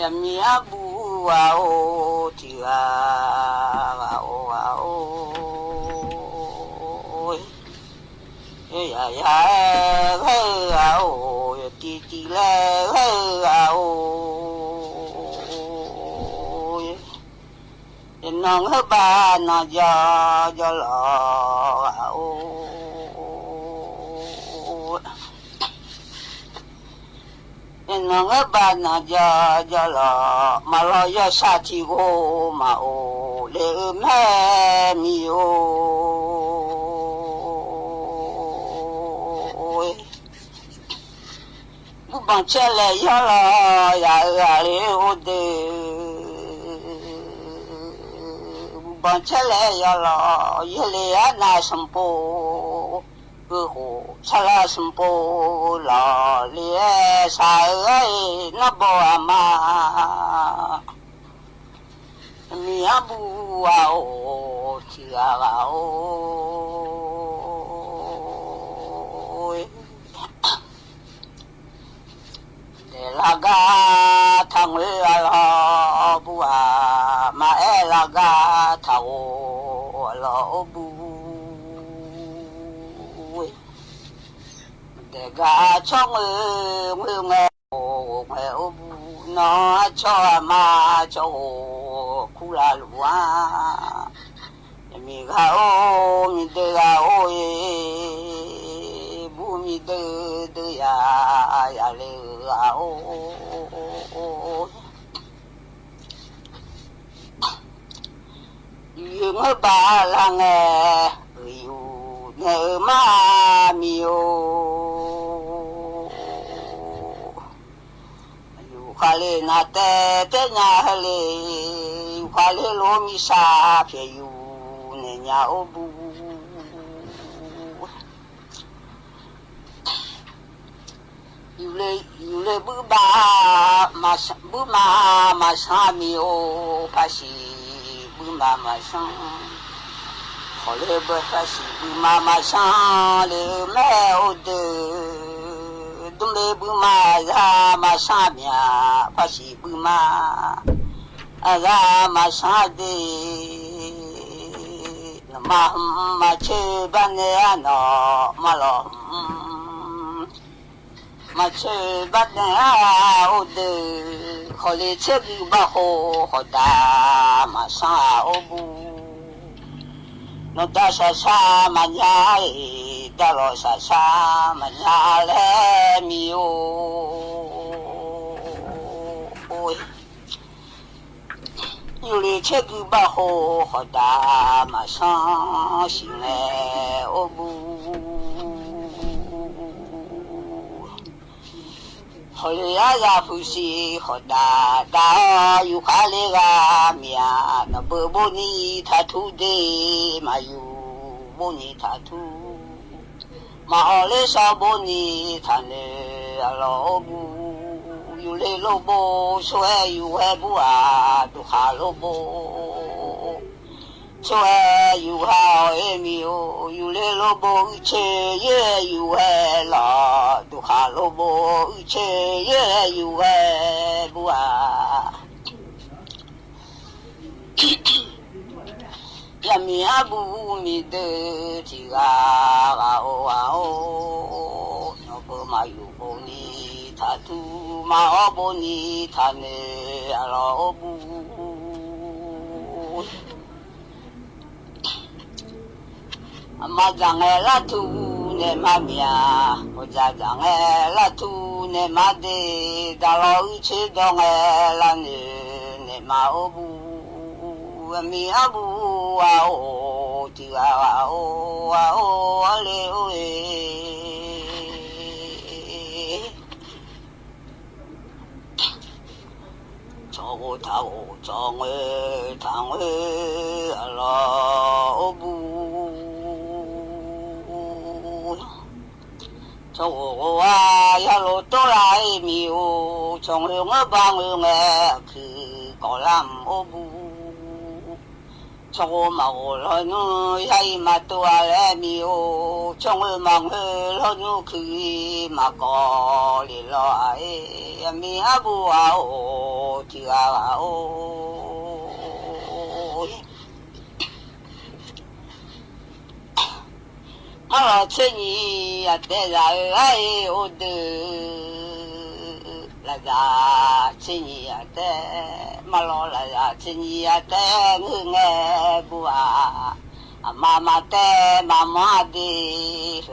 Yaqmiq arbuv ghaq-or, tiq ghaq ghaq-or ghaq-or, yaq yaq-aer ghae-eu ghaq-or, yawq tiv tiv laer ghae-eu ghaq-or, yawqnan ngeur bav nan jawr jawr lawq ghaq-or. Yawqnan ngeur bav nan jawr jawr lawq, maqlawr yawshaq tiq ghov maqof le-eu mae, miq-or. Burbanq caer laer yawlawq yaq-eu ghaq le or deuq. Burbanq caer laer yawlawq yaerle arnav sanqpov, heukhof sarlar sanqpov lawq le-aer shaq-eu ghae-iq narbawr aqma. Miq arbuv ghaq-or, tiq ghaq ghaq-or. Daeqlar gar taqngoer arlawr bur-aq, maqaer lar gar taqghof arlawr or bur. Daeq gar tsawrngoer ngoer ngae, ghof ngae or bur. Nawr aqcawq aqma cawv ghof kurlar luf-a. Miqghaq-or, miqdeuv ghaq-or-e, bur miqdeuv deuv ya, yaqle-eu ghaq-or. Yuf-eu ngeur bav lar ngae, uiqyuf naeq-eu mar miq-or. Yufkhav le nav taev taev nya heu le, yufkhav le lof-aer miqshaq pyaeq yuf naeq nya or bur. Yufle, yufle buir bav, buir ma maqsanr miq-or, paqsiq buir ma maqsanr. Hawq le beu paqsiq buir ma maqsanr le-eu mae or deuq. Dmr le buir ma aqzar maqsanr miq-aq, paqsiq buir ma aqzar maqsanr de. Nawqma hmq maqcoer bar nae-ar, nawqma lawq hmq maqcoer bar nae-ar or deuq. Hawq le tser gui bar khof, hawq da maqsanr-aq or bur. Nawqda shaqshaq maqnya-iq, dalawq shaqshaq maqnya laer miq-or. Yufle tser gui bar khof, hawq da maqsanr siqnaeq or bur. Hawq le aryaq huiqsiq hawq da da-awr, yufkhav le ghaq miq-aq, nawqbeu bov ni taqtur de, maqyuf bov ni taqtur. Maqawq ler shawr bov ni taqnoeq-a lawq or bur. Yufle lor bov, tsov-aer yufghae bur-aq, duqkhaq lor bov. Tsov-aer yufghae-awq-ir miq-or, yufle lor bov uicoer yaer-aer yufghae lawq, duqkhaq lor bov uicoer yaer-aer yufghae bur-aq. Yaqmiq arbuv miqdeuv tiq ghaq ghaq-or ghaq-or, nawqbeu maqyuf bov ni Taqtuq ma-awr bovni taqnoeq aqlawq-or bur. Aqma dzaq ngae lartuq naeq ma miq-aq, ghawqdzaq dzaq ngae lartuq naeq ma de, daqlawq uircoer dawq ngae lavnoeq naeq ma-or bur. Aqmiq arbuv ghaq-or, tiq ghaq ghaq-or, ghaq-or, arle-or-e. Tsawrghof taqghof tsawrngoer taqngoer aqlawq-or bur. Tsawrghof ghof-a yalof tawrlaf-ir miq-or, tsawrngoer ngeur ba ngeur ngae aqkuiq kawf lar-or bur. Tsawrghof maqghof lawnmr yar-ir maqtov-a laer miq-or, tsawrngoer maqngoer lawnmr kuiq-ir maqkawv lef lawq-aq-ir. Aqmiq arbuv ghaq-or, tiq ghaq ghaq-or. Marlawq tser nyiq aqtaev zaq-eu ar-ir or deuq, lafzaq tser nyiq aqtaev, marlawq lafzaq tser nyiq aqtaev ngeur ngae bur-aq, aqma maqtaev maqmanr-a de,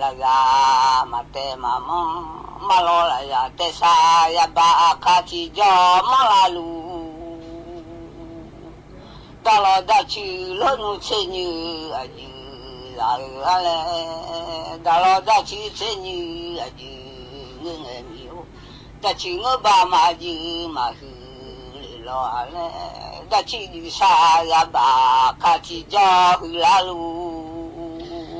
lafzaq maqtaev maqmanr, marlawq lafzaq taev sar yabaf aqkaq tiqjawr manr lavluf. Daqlawq daqcuiv lawnmr tser nyiq aqyuif zaq-eu-ar laer, daqlawq daqcuiv tser nyiq aqyuif ngeur ngae miq-or, daqcuiv ngeur ba maqyuif maqhuiq lef lawq-a laer, daqcuiv yuif sar yabaf aqkaq tiqjawr huiqlar luf.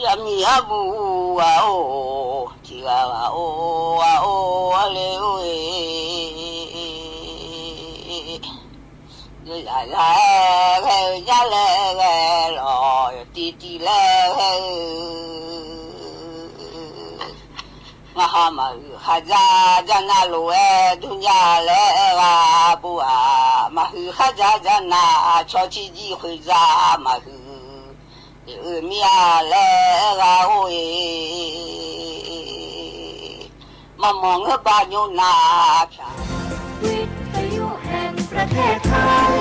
Yamiq arbuv ghaq-or, tiq ghaq ghaq-or, ghaq-or, arle-or-e. Yawzaq zaq-aer ghae-eu jar laer ghae lawq, yawtiv tiv laer ghae-eu. Ngar ha maqhuiq khardzar dzarnav lof-aer durnya laer aer ghaq bur-aq, maqhuiq khardzar dzarnav cawq ciq jir khoeqdzar maqhuiq. Eq-eu mir-a laer aer ghaq-or-e. Maqmanq ngeur ba nymr nav pyaq. วิทยุแห่งประเทศไทย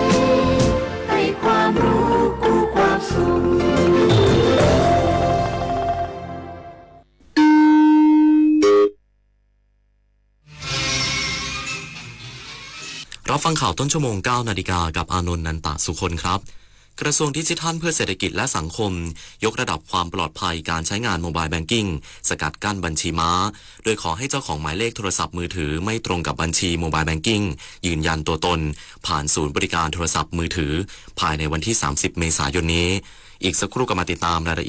ให้ความรู้คู่ความสุข รับฟังข่าวต้นชั่วโมง เก้านาฬิกา กับอานนท์ นันตะสุคนครับ กระทรวงดิจิทัลเพื่อเศรษฐกิจและสังคม ยกระดับความปลอดภัยการใช้งาน Mobile Banking สกัดกั้นบัญชีม้า โดยขอให้เจ้าของหมายเลขโทรศัพท์มือถือไม่ตรงกับบัญชี Mobile Banking ยืนยันตัวตน ผ่านศูนย์บริการโทรศัพท์มือถือ ภายในวันที่ สามสิบ เมษายนนี้ อีกสักครู่กลับมาติดตามรายละเอียด